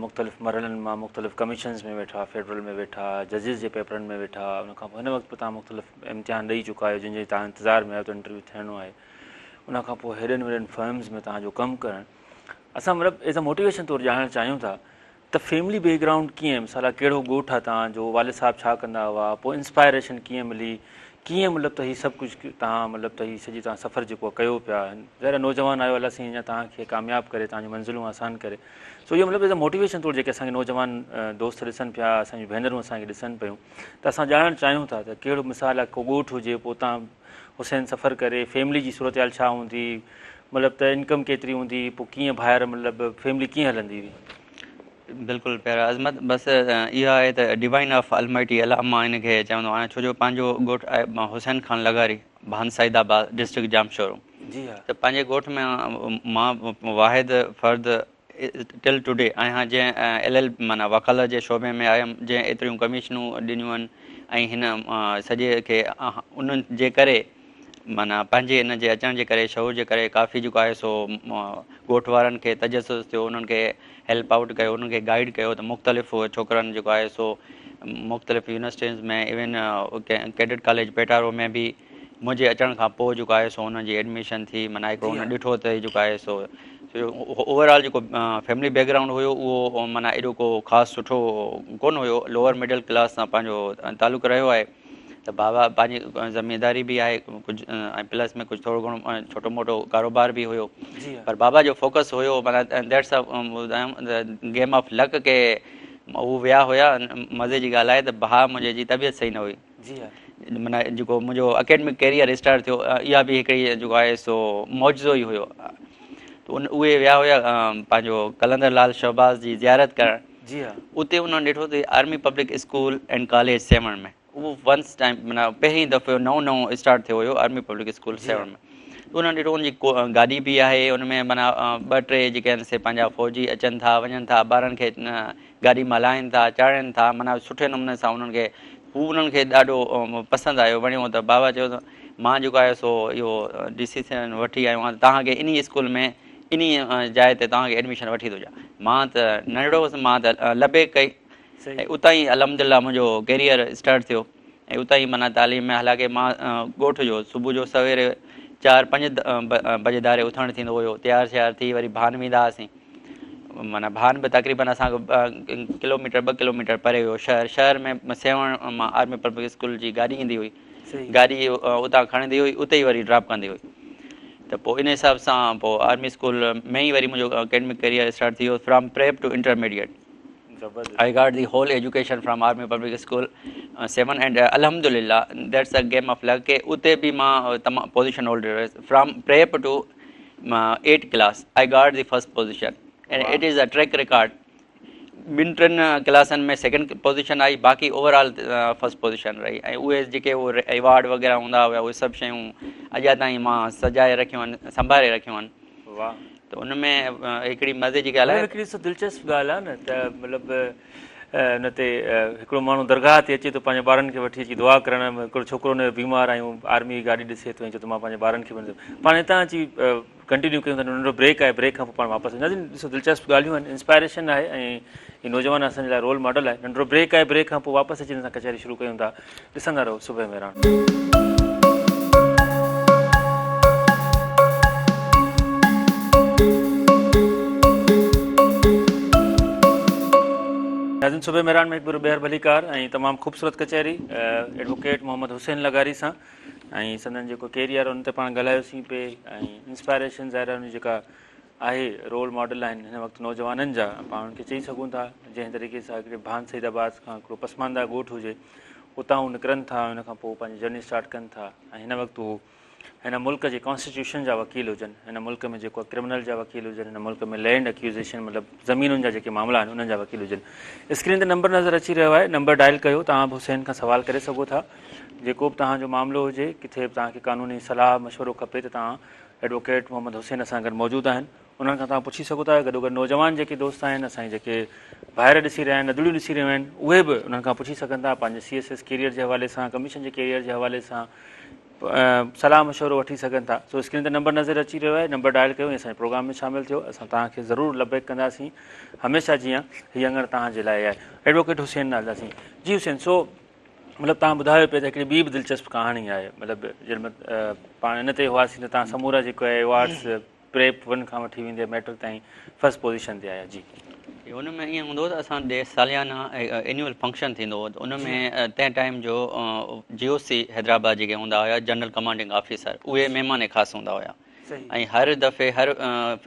مختلف مرحلن مان مختلف ڪميشنز ۾ ويٺا فيڊرل ۾ ويٺا ججز جي پيپرن ۾ ويٺا ان کان پوء هن وقت به توهان مختلف امتحان ڏئي چڪا آهيو جن جي توهان انتظار ۾ آهيو ته انٽرويو ٿيڻو آهي ان کان پوء هيڏن وڏن فرمز ۾ توهان جو ڪم ڪرڻ اسان مطلب ايز اي موٽيويشن طور ڄاڻڻ چاهيون ٿا ته فيملي بيڪ گرائونڊ ڪيئن مثال ڪهڙو ڳوٺ آهي توهان جو والد صاحب ڇا ڪندا هئا پوء انسپائريشن ڪيئن ملي ڪيئن مطلب ته هي سڀ ڪجهه توهان مطلب ته هي سڄي توهان سفر جيڪو ڪيو پيا ظاهر نوجوان آهيو الله سائين اڃا توهان کي ڪامياب ڪري توهان جون منزلون آسان ڪري سو اهو مطلب ايز اي موٽيويشن طور جيڪي اسان کي نوجوان دوست ڏسن پيا اسان جون ڀينرون اسان کي ڏسن پيون ته اسان ڄاڻڻ چاهيون ٿا ته ڪهڙو مثال آهي ڪو ڳوٺ هجي پوء توهان حسين سفر ڪري فيملي جي صورتحال ڇا هوندي مطلب ته انڪم ڪيتري هوندي پوء ڪيئن ڀائر مطلب فيملي ڪيئن هلندي هئي. بلڪل پيارا عظمت بس اها آهي ته ڊوائن آف المائٽي الله مان ان کي چوندو آهيان ڇو جو پنهنجو ڳوٺ آهي حسين خان لغاري ڀان سعيد آباد ڊسٽرڪٽ ڄامشورو جي ها ته پنهنجي ڳوٺ ۾ مان واحد فرد ٽل ٽوڊي آهيان جنهن ايل ايل معنيٰ وڪالت جي شعبي ۾ آيم جنهن ايتريون ڪميشنون ڏنيون آهن ۽ هن سڄي کي انهن جي ڪري معنيٰ پنهنجي ان جي اچڻ جي ڪري شعور جي ڪري ڪافي جيڪو آهي سو ڳوٺ وارن کي تجسس ٿيو انهن کي هيلپ آئوٽ ڪيو انهن کي گائيڊ ڪيو ته مختلف ڇوڪرن جيڪو آهي سو مختلف يونيورسٽين ۾ ايون ڪيڊٽ ڪاليج پيٽارو ۾ به منهنجي اچڻ کان پوء جيڪو آهي سو انهن جي ايڊميشن ٿي معنيٰ هڪڙو انهن ڏٺو ته هي جيڪو آهي سو اوور آل جيڪو فيملي بيڪ گرائونڊ هيو اهو معنيٰ ايڏو ڪو خاص سٺو ڪونه هيو لوئر مڊل ڪلاس سان پنهنجو تعلق رهيو آهي ته بابا پنهنجي زمينداري به آهي ڪجهه ۽ پلس ۾ ڪجهه ٿورو گهڻو ڇوٽو موٽو ڪاروبار به هيو پر بابا جو فوڪس هيو معنيٰ that's game of لڪ ڪي هو ويا هيا مزي جي ڳالهه آهي ته ڀاء منهنجي جي طبيعت صحيح نه هئي جي ها. معنيٰ جيڪو منهنجو اڪيڊمڪ ڪيريئر اسٽارٽ ٿيو اها به هڪڙي جيڪو آهي سو معجزو ئي هيو ته ان اهي ويا هيا پنهنجو قلندر لال شهباز جي زيارت ڪرڻ جي ها. اتي انهن ڏٺو ته army public school and college Sehwan ۾ اهو ونس ٽائيم معنيٰ پهرين دفعو نئون نئون اسٽارٽ ٿيو هيو آرمي پبلڪ اسڪول سيوهڻ ۾ ته انهن ڏٺو ان جي گاڏي به آهي ان ۾ معنيٰ ٻه ٽي جيڪي آهن سي پنهنجا فوجي اچن ٿا وڃن ٿا ٻارن کي گاڏي مان لاهين ٿا چاڙهين ٿا معنيٰ سٺي نموني سان انهن کي هو انهن کي ڏاڍو پسند آيو وڻيو ته بابا چيو ته مان جيڪو آهي سو اهو ڊسيزن وٺي آيو آهيان ته توهان کي انهي اسڪول ۾ انهي جاء تي توهان کي ايڊميشن وٺي ٿو ڏيان مان ته ننڍڙو هوس مان ته لبيڪ ڪئي ۽ اتان ئي الحمد لله منهنجو ڪيريئر اسٽارٽ ٿيو ۽ اتان ئي معنيٰ تعليم ۾ حالانڪه مان ڳوٺ جو صبح جو سوير چار پنج بجي ڌاري اٿڻ ٿيندو هيو تيار شيار ٿي وري ڀان ويندا هئاسين معنيٰ ڀان به تقريبن اسان کان ڪلو ميٽر ٻه ڪلو ميٽر پري هيو شهر شهر ۾ سيوهڻ مان آرمي پبلڪ اسڪول جي گاڏي ايندي هئي گاڏي اتان کڻندي هئي اتي ئي وري ڊراپ ڪندي هئي ته پوء ان حساب سان پوء آرمي اسڪول ۾ ئي وري منهنجو اڪيڊمڪ ڪيريئر اسٽارٽ ٿي ويو from prep to intermediate I got the whole education from army public school Sehwan and الحمد لله that's a game of luck اتي به مان تمام پوزيشن هولڊر هيس from prep to 8 class I got the first position and it is a track record. ٻن ٽن ڪلاسن ۾ سيڪنڊ پوزيشن آئي باقي اوور آل فرسٽ پوزيشن رهي ۽ اهي جيڪي اهي ايوارڊ وغيره هوندا هيا اهي سڀ شيون اڄا تائين مان سجائي رکيون آهن سنڀالي رکيون آهن. واهه. ته ان ۾ هڪڙي مزي جي ڳالهه آهي. هڪڙي سو دلچسپ ڳالهه آهي نه ته مطلب ان تي هڪڙو ماڻهو درگاهه تي اچي ٿو پنهنجي ٻارن کي وٺي اچي دعا ڪرڻ هڪڙو ڇوڪرو ان جو بيمار آهي آرمي جي گاڏي ڏسي ٿو ۽ چئي ٿو مان پنهنجي ٻارن کي پاڻ هتان اچي ڪنٽينيو ڪيون ٿا ننڍڙو بريڪ آهي بريڪ کان پوء پاڻ واپس اينداسين ڏسو دلچسپ ڳالهيون آهن انسپائريشن آهي ۽ هي نوجوان اسان جي لاء رول ماڊل آهي ننڍڙو بريڪ آهي بريڪ کان پوء واپس اچي هن سان ڪچهري شروع ڪيون ٿا ڏسندا رهو صبح مهراڻ. ناظرين صبح مهراڻ ۾ هڪ ڀيرو ٻيهر ڀليڪار ۽ تمام خوبصورت ڪچهري ايڊووڪيٽ محمد حسين لغاري سان ۽ سندن جيڪو ڪيريئر ان تي پاڻ ڳالهايوسين پئي ۽ انسپائريشن ظاهر آهي ان جي جيڪا آهي رول ماڊل آهن هن وقت نوجوانن جا پاڻ ان کي چئي سگهون ٿا جنهن طريقي سان هڪڙي ڀان سيد آباد کان هڪڙو پسمانده ڳوٺ هجي اتان هو نڪرن ٿا ان کان پوء پنهنجي جرني اسٽارٽ ڪن ٿا ۽ هن وقت هو هن ملڪ جي ڪانسٽيٽيوشن جا وڪيل هجن هن ملڪ ۾ جيڪو ڪرمنل جا وڪيل هجن هن ملڪ ۾ لينڊ اڪيوزيشن مطلب زمينن جا جيڪي معاملا آهن انهن جا وڪيل هجن اسڪرين تي نمبر نظر اچي رهيو آهي نمبر ڊائل ڪيو توهان به حسين کان سوال ڪري سگهو ٿا جيڪو به توهان جو معاملو هجي، ڪٿي به توهان کي قانوني صلاح مشورو کپي ته توهان ايڊووڪيٽ محمد حسين اسان گڏ موجود آهن انهن کان توهان پڇي سگهو ٿا. گڏوگڏ نوجوان جيڪي دوست آهن، اسان جي جيڪي ڀائر ڏسي رهيا آهن، ادڙيون ڏسي رهيون آهن، اهي به انهن کان پڇي سگهن ٿا پنهنجي سي ايس ايس ڪيريئر جي حوالي سان، ڪميشن جي ڪيريئر جي حوالي سان صلاح مشورو وٺي سگهن ٿا. سو اسڪرين تي نمبر نظر اچي رهيو آهي، نمبر ڊائل ڪيو ۽ اسان جي پروگرام ۾ شامل ٿيو. اسان توهان کي ضرور لبيڪ ڪنداسين. هميشه جيان هي اڱڻ توهان جي لاء آهي. ايڊووڪيٽ حسين نالداسين. جي حسين سو مطلب توهان ٻڌايو پئي ته هڪڙي ٻي به دلچسپ ڪهاڻي آهي مطلب جنهن مهل پاڻ ان تي هئاسين ته توهان سمورا جيڪو آهي ايوارڊس پريپ ون کان وٺي ويندي ميٽرڪ تائين فرسٽ پوزيشن تي آيا جي. ان ۾ ائين هوندو هو ته اسان ڏي ساليانه اينيول فنڪشن ٿيندو هو ته ان ۾ تنهن ٽائيم جو جي او سي حيدرآباد جيڪي هوندا هيا جنرل ڪمانڊنگ آفيسر اهي مهمان خاص هوندا هيا ۽ هر دفعي هر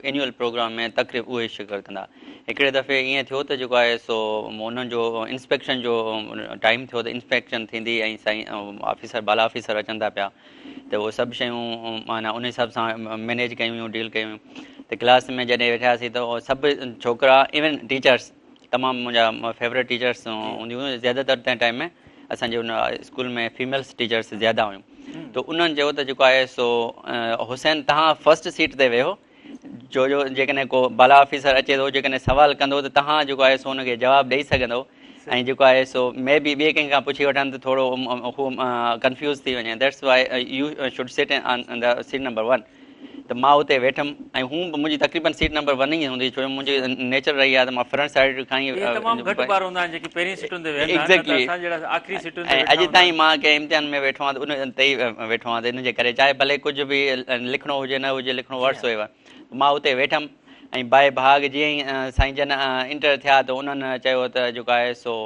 اينيول پروگرام ۾ تقريب اهي شرڪت ڪندا. هڪڙي دفعي ائين ٿيو ته جيڪو آهي سو انهن جو انسپيڪشن جو ٽائيم ٿيو ته انسپيڪشن ٿيندي ۽ سائين آفيسر بالا آفيسر اچن ٿا پيا ته اهي سڀ شيون معنيٰ ان حساب سان مينيج ڪيون ويون ڊيل ڪيون ويون ته ڪلاس ۾ جڏهن ويٺاسين ته سڀ ڇوڪرا ايون ٽيچرس تمام منهنجا فيورٽ ٽيچرس هونديون هيون زياده تر تنهن ٽائيم ۾ اسان جي ان اسڪول ۾ فيميلس ٽيچرس زياده هيون ته انهن چيو ته جيڪو آهي سو حسين تهان فرسٽ سيٽ تي ويهو جو جو جيڪڏهن ڪو بالا آفيسر اچي ٿو جيڪڏهن سوال ڪندو ته تهان جيڪو آهي سو ان کي جواب ڏئي سگهندو ۽ جيڪو آهي سو مي بي ٻئي ڪنهن کان پڇي وٺن ته ٿورو هو ڪنفيوز ٿي وڃي that's why you should sit on the seat number one ته مان اتي ويٺم ۽ هون به منهنجي تقريبن سيٽ نمبر ون ئي هوندي ڇو جو منهنجي نيچر رهي آهي ته مان فرنٽ سائيڊ کان ئي اهي تمام گهٽ ٻار هوندا آهن جيڪي پهرين سيٽن تي ويهندا آهن نه ته اسان جهڙا آخري سيٽن تي ويٺا هوندا آهن. اڄ تائين مان ڪنهن امتحان ۾ ويٺو آهيان ته ان تي ئي ويٺو آهيان ته ان جي ڪري چاهي ڀلي ڪجهه به لکڻو هجي نه هجي لکڻو واٽس ايور مان اتي ويٺم ۽ باء ڀاڳ جيئن ئي سائين جن انٽر ٿيا ته انهن چيو ته جيڪو آهي سو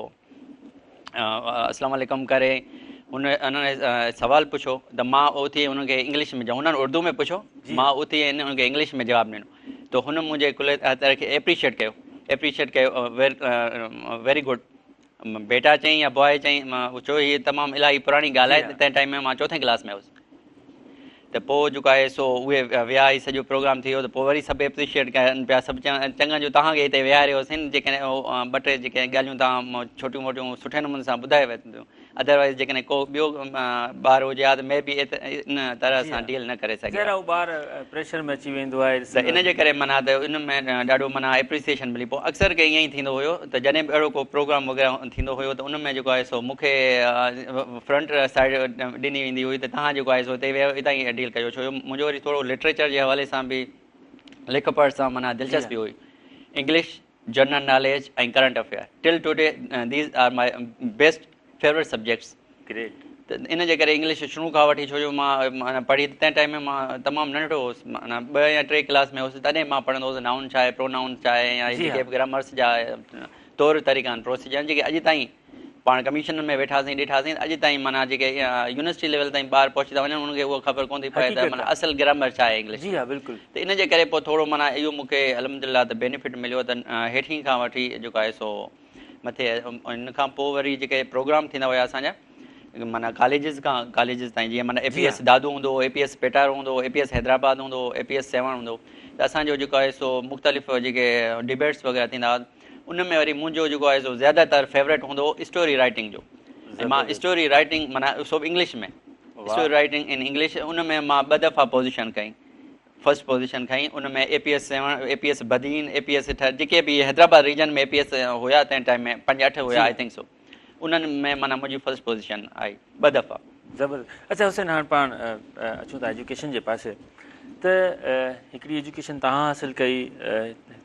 اسلام عليڪم ڪري ان انهن سوال پڇيو ته مان اٿي انهن کي انگلش ۾ انهن اردو ۾ پڇيو مان اٿي انهن کي انگلش ۾ جواب ڏنو ته هن منهنجي ڪل طرح کي ايپريشيٽ ڪيو ايپريشيٽ ڪيو ويري گڊ بيٽا چئين يا بواء چئين چو هي تمام الاهي پراڻي ڳالهه آهي تنهن ٽائيم ۾ مان چوٿين ڪلاس ۾ هوس ته پوء جيڪو آهي سو اهي ويا هي سڄو پروگرام ٿي ويو ته پوء وري سڀ اپريشيئيٽ ڪن پيا سڀ چون چڱا جو توهان کي هتي ويهاريوسين جيڪڏهن ٻه ٽي جيڪي ڳالهيون توهان ڇوٽيون موٽيون سٺي نموني سان ٻڌائي وينديون ادروائز جيڪڏهن ڪو ٻيو ٻار هجي ها ته مي بي ان طرح سان ڊيل نه ڪري سگهي ها. ٻار پريشر ۾ اچي ويندو آهي ته ان جي ڪري معنيٰ ته ان ۾ ڏاڍو معنيٰ اپريسيئيشن ملي پوء اڪثر ڪي ائين ئي ٿيندو هيو ته جڏهن به اهڙو ڪو پروگرام وغيره ٿيندو هيو ته ان ۾ جيڪو آهي سو مون کي فرنٽ سائيڊ ڏني ويندي هئي ته توهان جيڪو آهي سو هتي ويهو هتان ئي ڊيل ڪجو ڇو جو منهنجو وري ٿورو لٽريچر جي حوالي سان به لک پڙهه سان معنيٰ دلچسپي هئي English general knowledge ۽ current affair till today these are my best favourite subjects great ته ان جي ڪري انگلش شروع کان وٺي ڇو جو مان معنيٰ پڙهي ته تنهن ٽائيم ۾ مان تمام ننڍڙو هوس معنيٰ ٻه يا ٽي ڪلاس ۾ هوس تڏهن مان پڙهندو هوس نائون ڇا آهي پرونائون ڇا آهي يا جيڪي به گرامرس جا طور طريقا آهن پروسيجر آهن جيڪي اڄ تائين پاڻ ڪميشن ۾ ويٺاسين ڏٺاسين اڄ تائين معنيٰ جيڪي يونيورسٽي ليول تائين ٻار پهچي ٿا وڃن انهن کي اها خبر ڪونه ٿي پئي ته معنيٰ اصل گرامر ڇا آهي انگلش جي ها بلڪل ته ان جي ڪري پوء ٿورو معنيٰ اهو مون کي الحمدلله ته بينيفٽ مليو ته هيٺين کان وٺي جيڪو آهي سو مٿي ان کان پوء وري جيڪي پروگرام ٿيندا هيا اسان جا معنيٰ ڪاليجز کان ڪاليجز تائين جيئن معنيٰ اي پي ايس دادو هوندو هو، اي پي ايس پيٽارو هوندو هو، اي پي ايس حيدرآباد هوندو هو، اي پي ايس سيوهڻ هوندو هو ته اسان جو جيڪو آهي سو مختلف جيڪي ڊبيٽس وغيره ٿيندا هئا ان ۾ وري منهنجو جيڪو آهي سو زياده تر فيورٽ هوندو هو اسٽوري رائٽنگ جو ۽ مان اسٽوري رائٽنگ معنيٰ سو به English ۾ story writing in English ان ۾ مان ٻه دفعا پوزيشن کنئي فرسٽ پوزيشن کنئي ان ۾ اي P S Sehwan, A P S Badin, A P S Thar جيڪي به حيدرآباد ريجن ۾ اي پي ايس هيا تنهن ٽائيم ۾ پنج اٺ هيا I think سو انهن ۾ معنيٰ منهنجي فرسٽ پوزيشن آئي ٻه دفعا. زبردست اڇا حسين هاڻ پاڻ اچون ٿا ايجوڪيشن جي پاسي ته هڪڙي ايجوڪيشن توهان حاصل ڪئي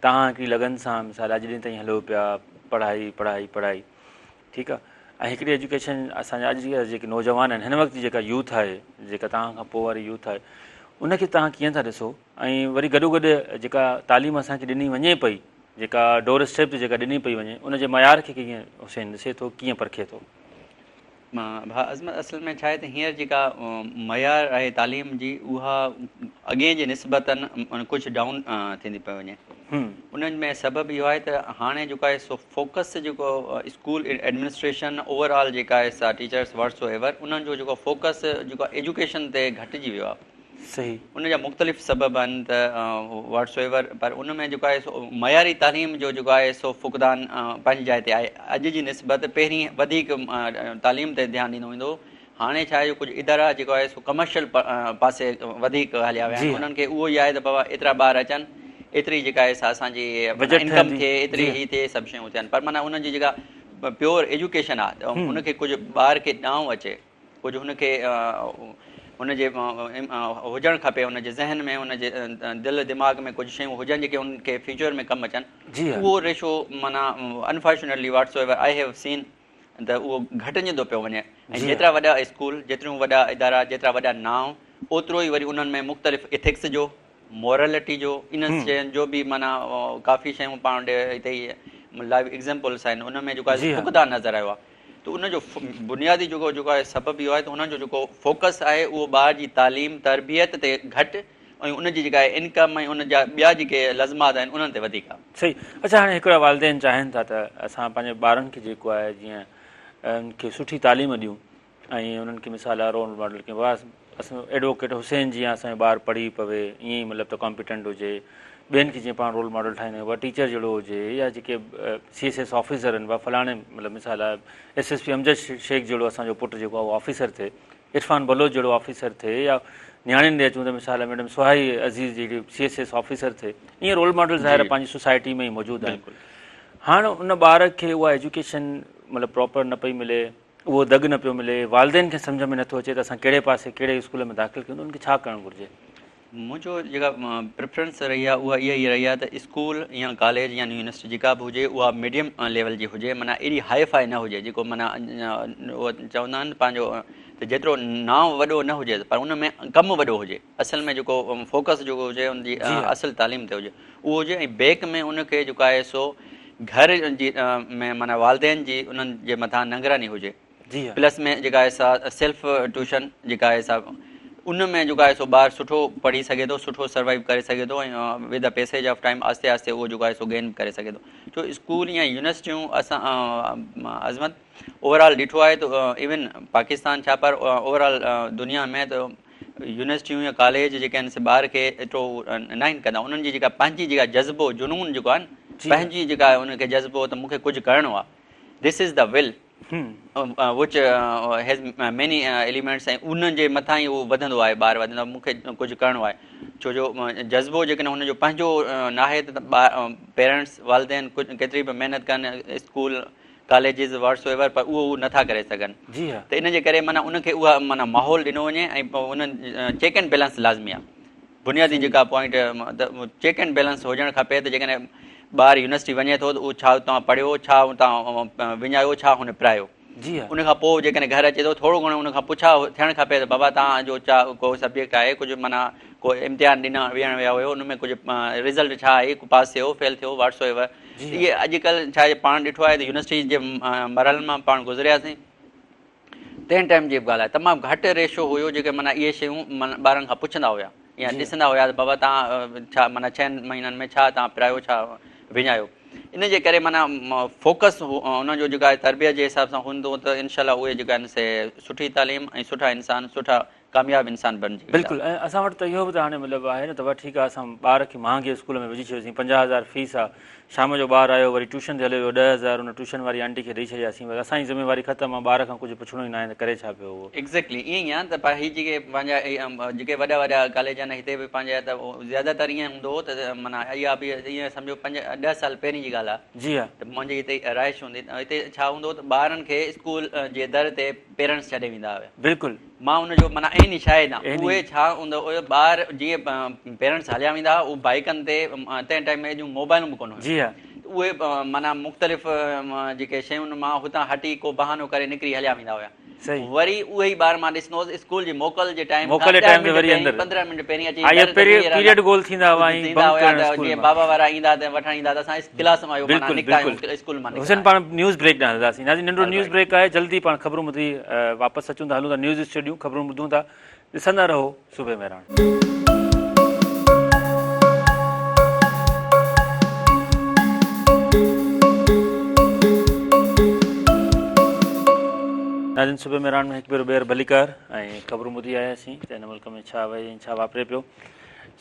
توهان هڪڙي لگن سان مثال اڄ ڏينهن تائين هلو پيا پڙهائي پڙهائي پڙهائي ٺيڪ آ ۽ هڪڙي ايجوڪيشن اسان جا اڄ جا جيڪي نوجوان آهن هن وقت جي جيڪا يوٿ آهي جيڪا توهان کان پوء واري يوٿ آهي ان کي توهان ڪيئن ٿا ڏسو ۽ وري گڏو گڏ جيڪا تعليم اسان کي ڏني وڃي پئي جيڪا ڊور اسٽيپ تي جيڪا ڏني پئي وڃي ان جي معيار کي ڪيئن حسين ڏسي ٿو ڪيئن پرکي ٿو؟ ڀاء عظمت اصل ۾ ڇا آهي ته هينئر جيڪا معيار آهي تعليم جي اها اڳئين جي نسبتن ڪجهه ڊائون ٿيندي پئي وڃي انهن ۾ سبب اهو آهي ته هاڻي جيڪو آهي سو فوڪس جيڪو اسڪول ايڊمنسٽريشن اوور آل جيڪا آهي سا ٽيچرس واٽ سو ايور انهن جو جيڪو فوڪس جيڪو ايجوڪيشن تي گهٽجي ويو آهي صحيح. ان جا مختلف سبب آهن ته واٽ سو ايور پر ان ۾ جيڪو آهي سو معياري تعليم جو جيڪو آهي سو فقدان پنهنجي جاء تي آهي اڄ جي نسبت پهرين وڌيڪ تعليم تي ڌيان ڏنو ويندو هو هاڻي ڇا آهي جو ڪجهه ادارا جيڪو آهي سو ڪمرشل پاسي وڌيڪ هليا ويا آهن انهن کي اهو ئي آهي ته بابا ايترا ٻار اچن ايتري جيڪا آهي سا اسان جي انڪم ٿئي ايتري هي ٿئي سڀ شيون ٿين پر معنيٰ انهن جي جيڪا پيور ايجوڪيشن آهي ان کي ڪجهه ٻار کي ڏانء اچي ڪجهه هن کي هن جي هجڻ کپي هن جي ذهن ۾ هن جي دل دماغ ۾ ڪجهه شيون هجن جيڪي هن کي فيوچر ۾ ڪم اچن اهو ريشو معنيٰ unfortunately whatsoever I have seen ته اهو گهٽجندو پيو وڃي ۽ جيترا وڏا اسڪول جيتريون وڏا ادارا جيترا وڏا نانء اوترو ئي وري انهن ۾ مختلف ايٿڪس جو مورلٽي جو انهن شين جو به معنيٰ ڪافي شيون پاڻ وٽ هتي ئي لائيو ايگزامپلس آهن ان ۾ جيڪو آهي فقدان نظر آيو آهي ته ان جو بنيادي جيڪو جيڪو آهي سبب اهو آهي ته انهن جو جيڪو فوڪس آهي اهو ٻار جي تعليم تربيت تي گهٽ ۽ ان جي جيڪا انڪم ۽ ان جا ٻيا جيڪي لازمات آهن انهن تي وڌيڪ آهي. صحيح اڇا هاڻي هڪڙا والدين چاهين ٿا ته اسان پنهنجي ٻارن کي جيڪو آهي جيئن ان کي سٺي تعليم ڏيون ۽ انهن کي مثال آهي رول ماڊل ڪيون اسان ايڊووڪيٽ حسين جيئن اسان جو ٻار پڙهي پوي ائين ئي مطلب ته ڪامپيٽنٽ هجي ٻين کي جيئن پاڻ رول ماڊل ٺاهيندا آهيون ٽيچر جهڙو هجي يا جيڪي سي ايس ايس آفيسر آهن فلاڻي مطلب مثال آهي S S P Amjad Shaikh جهڙو اسان جو پٽ جيڪو آهي اهو آفيسر ٿئي عرفان بلوچ جهڙو آفيسر ٿئي يا نياڻين ڏي اچون ته مثال آهي ميڊم سهائي عزيز جهڙي سي ايس ايس آفيسر ٿئي ائين رول ماڊل ظاهر آهي پنهنجي سوسائٽي ۾ ئي موجود آهن هاڻ ان ٻار کي اها ايجوڪيشن مطلب پراپر نه پئي ملي اهو دڳ نه پيو ملي، والدين کي سمجهه ۾ نٿو اچي ته اسان ڪهڙي پاسي ڪهڙي اسڪول ۾ داخل ڪيون ته انهن کي ڇا ڪرڻ گهرجي؟ منهنجو جيڪا پريفرنس رهي آهي اها اها ئي رهي آهي ته اسڪول يا ڪاليج يا يونيورسٽي جيڪا به هجي اها ميڊيم ليول جي هجي معنيٰ ايڏي هائي فائي نه هجي جيڪو معنيٰ اهو چوندا آهن پنهنجو ته جيترو نانء وڏو نه هجي پر ان ۾ ڪم وڏو هجي اصل ۾ جيڪو فوڪس جيڪو هجي ان جي اصل تعليم تي هجي اهو هجي ۽ بيڪ ۾ ان کي جيڪو آهي سو گهر جي ۾ معنيٰ والدين جي انهن جي مٿان نگراني هجي پلس ۾ جيڪا آهي سا سيلف ٽيوشن جيڪا آهي سا ان ۾ جيڪو آهي سو ٻار سٺو پڙهي سگهي ٿو سٺو سروائيو ڪري سگهي ٿو ۽ with the passage of time آهستي آهستي اهو جيڪو آهي سو گين ڪري سگهي ٿو ڇو اسڪول يا يونيورسٽيون اسان عظمت اوور آل ڏٺو آهي ته ايون پاڪستان ڇا پر اوور آل دنيا ۾ ته يونيورسٽيون يا ڪاليج جيڪي آهن سي ٻار کي ايترو ناهن ڪندا انهن جي جيڪا پنهنجي جيڪا جذبو جنون جيڪو آهي پنهنجي جيڪا انهن کي جذبو ته مون کي ڪجهه ڪرڻو آهي this is the will which has many elements ۽ انهن جي مٿان ئي اهو وڌندو آهي ٻار وڌندو آهي مون کي ڪجهه ڪرڻو آهي ڇو جو جذبو جيڪڏهن هن جو پنهنجو ناهي ته ٻار پيرنٽس والدين ڪجهه ڪيتري به محنت ڪن اسڪول ڪاليجز واٽ سو ايور پر اهو هو نٿا ڪري سگهن جي ها ته ان جي ڪري معنيٰ ان کي اها معنيٰ ماحول ڏنو وڃي ۽ ان چيڪ اينڊ بيلنس لازمي آهي بنيادي جيڪا پوائنٽ ته چيڪ اينڊ بيلنس هجڻ کپي ته جيڪڏهن ٻار يونيورسٽي وڃي ٿو ته اهو ڇا اتان پڙهيو ڇا اتان وڃايو ڇا هن پرايو جي ها ان کان پوء جيڪڏهن گهر اچي ٿو ٿورو گهڻو ان کان پڇا ٿيڻ کپي ته بابا توهان جو ڇا ڪو سبجيڪٽ آهي ڪجهه معنيٰ ڪو امتحان ڏنا ڏيڻ ويا هيو ان ۾ ڪجهه رزلٽ ڇا آهي پاس ٿيو فيل ٿيو واٽ سو ايور اهي اڄڪلهه ڇا آهي پاڻ ڏٺو آهي ته يونيورسٽي جي مرحلن مان پاڻ گذرياسين تنهن ٽائيم جي به ڳالهه آهي تمام گهٽ ريشو هيو جيڪي معنيٰ اهي شيون معنيٰ ٻارن کان پڇندا هيا يا ڏسندا هيا ته بابا توهان ڇا معنيٰ ڇهن مهينن ۾ ڇا توهان پرايو ڇا وڃايو. ان جي ڪري معنيٰ فوڪس انهن جو جيڪو آهي تربيت جي حساب سان هوندو ته انشاء الله اهي جيڪا آهن سي سٺي تعليم ۽ سٺا انسان سٺا ڪامياب انسان بڻجي ويندا. بلڪل ۽ اسان وٽ ته اهو به ته هاڻي مطلب آهي نه ته ٺيڪ آهي اسان ٻار کي مهانگي اسڪول ۾ وجهي ڇڏيوسين 50,000 فيس آهي شام جو ٻار آيو وري ٽيوشن تي هليو ويو 10,000 ان ٽيوشن واري آنٽي کي ڏئي ڇڏياسين بس اسان جي ذميواري ختم آهي ٻار کان ڪجهه پڇڻو ئي ناهي ته ڪري ڇا پيو اهو. ايگزيڪٽلي ائين ئي آهي ته هي جيڪي پنهنجا جيڪي وڏا وڏا ڪاليج آهن هتي به پنهنجا ته زياده تر ائين هوندو هو ته معنيٰ اها به ائين سمجهو پنج ڏهه سال پهرين جي ڳالهه آهي جي ها. ته منهنجي هتي رهائش هوندي ته هتي ڇا هوندو هو ته ٻارن کي اسڪول جي در تي پيرنٽس ڇڏي ويندا هيا. بلڪل. مان ان جو معنيٰ عيني شاهد آهيان. اهي ڇا هوندو هيو ٻار جيئن پيرنٽس هليا ويندا هئا اهي بائيڪن تي تنهن ٽائيم ۾ ايڏيون موبائلون به ڪونه هيون. جي ها. ته اهي معنيٰ مختلف جيڪي شيون مان هتان هٽي ڪو بهانو ڪري نڪري هليا ويندا هيا. صحيح. وري اهي ئي ٻار مان ڏسندو هوس اسڪول جي موڪل جي ٽائيم کان ڏهه منٽ پهرين 15 منٽ پهرين اچي در تي بيهي رهندا پيريڊ گول ٿيندا هئا ۽ بنڪ ڪرڻ اسڪول مان. جيئن بابا وارا ايندا ته وٺڻ ايندا ته اسان ڪلاس مان اهو معنيٰ نڪتا آهيون اسڪول مان نڪتا حسين پاڻ نيوز بريڪ ڏانهن هلنداسين ناظرين ننڍڙو نيوز بريڪ آهي جلدي پاڻ خبرون ٻڌي واپس اچون ٿا هلون ٿا نيوز اسٽوڊيو خبرون ٻڌون ٿا ڏسندا رهو صبح مهراڻ. ناظرين صبح مهراڻ ۾ هڪ ڀيرو ٻيهر ڀليڪار ۽ خبرون ٻڌي آياسين ته هن ملڪ ۾ ڇا وهي ۽ ڇا واپري پيو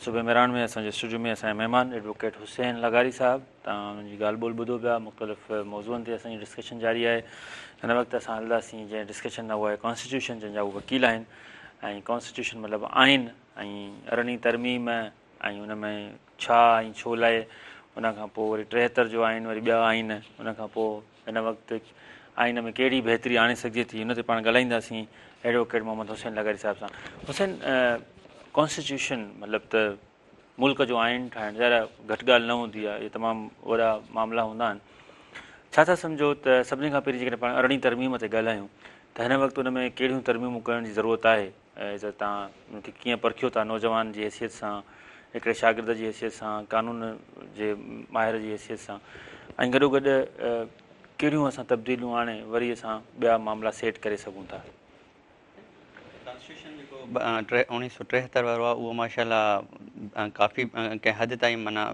صبح مهراڻ ۾ اسان جي اسٽوڊيو ۾ اسان جا مهمان ايڊووڪيٽ حسين لغاري صاحب توهان انهن جي ڳالهه ٻولهه ٻڌو پيا مختلف موضوعن تي اسان جي ڊسڪشن جاري آهي هن وقت اسان هلنداسين جنهن ڊسڪشن ڏانهن اهو آهي ڪانسٽيٽيوشن جنهن جا هو وڪيل آهن ۽ ڪانسٽيٽيوشن مطلب آئين ۽ ارڙهين ترميم ۽ ان ۾ ڇا ۽ ڇو لاء ان کان پوء وري 73 جو آئين وري ٻيا آئين ان کان پوء هن وقت آئين ۾ ڪهڙي بهتري آڻي سگهجي ٿي ان تي پاڻ ڳالهائينداسين ايڊووڪيٽ محمد حسين لغاري صاحب سان. حسين ڪانسٽيٽيوشن مطلب ته ملڪ جو آئين ٺاهڻ ظاهر آهي گهٽ ڳالهه نه هوندي آهي اهي تمام وڏا معاملا هوندا آهن ڇا ٿا سمجهو ته سڀني کان پهرين جيڪڏهن پاڻ ارڙهين ترميم تي ڳالهايون ته هن وقت ان ۾ ڪهڙيون ترميمون ڪرڻ جي ضرورت آهي ته توهان ان کي ڪيئن پرکيو ٿا نوجوان جي حيثيت سان هڪڙي شاگرد جي حيثيت سان قانون جي ماهر جي حيثيت سان ۽ گڏو گڏ ڪهڙيون اسان تبديليون آڻي وري اسان ٻيا معاملا سيٽ ڪري سگهون ٿا. ڪانسٽيٽيوشن جيڪو 1973 وارو آهي اهو ماشاء الله ڪافي ڪنهن حد تائين معنيٰ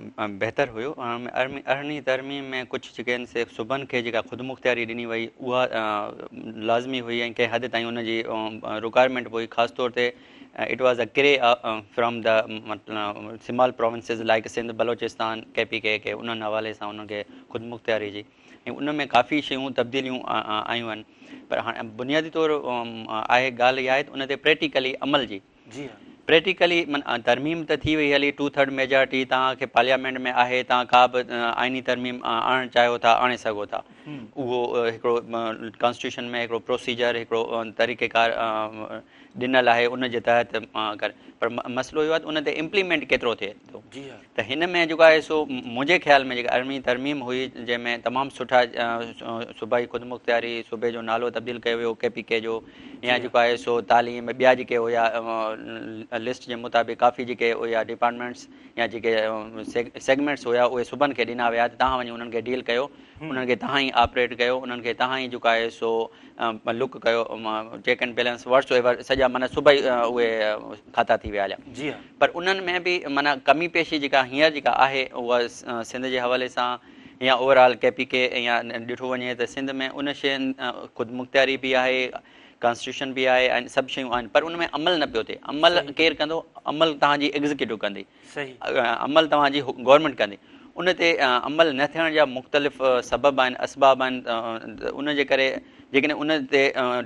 بهتر هيو ان ۾ ارڙهين ترميم ۾ ڪجهه جيڪي آهن سي صوبن کي جيڪا خودمختياري ڏني وئي اها لازمي هئي ۽ ڪنهن حد تائين ان جي رڪوائرمينٽ به هئي خاص طور تي it was a cry from the small provinces like Sindh Balochistan K P K کي انهن حوالي سان انهن کي خودمختياري جي ۽ ان ۾ ڪافي شيون تبديليون آيون آهن پر هاڻي بنيادي طور آهي ڳالهه اها آهي ته ان تي پريڪٽيڪلي عمل جي جي ها. پريڪٽيڪلي ترميم ته ٿي وئي هلي ٽو ٿرڊ ميجارٽي توهان کي پارليامينٽ ۾ آهي توهان ڪا به آئيني ترميم آڻڻ چاهيو ٿا آڻي سگهو ٿا اهو هڪڙو ڪانسٽيٽيوشن ۾ هڪڙو پروسيجر هڪڙو طريقيڪار ڏنل آهي ان جي تحت ڪر پر مسئلو اهو آهي ته ان تي امپليمينٽ ڪيترو ٿئي ٿو جي ها. ته هن ۾ جيڪو آهي سو منهنجي خيال ۾ جيڪا ارڙهين ترميم هئي جنهن ۾ تمام سٺا صوبائي خودمختياري صوبي جو نالو تبديل ڪيو ويو ڪي پي ڪي جو يا جيڪو آهي سو تعليم ٻيا جيڪي هيا لسٽ جي مطابق ڪافي جيڪي هيا ڊپارٽمينٽس يا جيڪي سيگمينٽس هيا اهي صوبن کي ڏنا ويا ته توهان وڃي انهن کي ڊيل ڪيو انهن کي توهان ئي آپريٽ ڪيو انهن کي توهان ئي جيڪو آهي سو لڪ ڪيو check and balance what's ever سڄا معنيٰ صوبائي اهي کاتا ٿي ويا هليا جي ها. پر انهن ۾ به معنيٰ ڪمي پيشي جيڪا هينئر جيڪا آهي اها سنڌ جي حوالي سان يا اوور آل ڪي پي ڪي يا ڏٺو وڃي ته سنڌ ۾ ان شين خودمختياري به آهي ڪانسٽيٽيوشن به آهي ۽ سڀ شيون آهن پر ان ۾ عمل نه پيو ٿئي عمل ڪير ڪندو عمل توهان جي ايگزيڪيوٽو ڪندي عمل توهان جي گورنمينٽ ڪندي ان تي عمل نه ٿيڻ جا مختلف سبب آهن اسباب آهن ان جي ڪري جيڪڏهن ان تي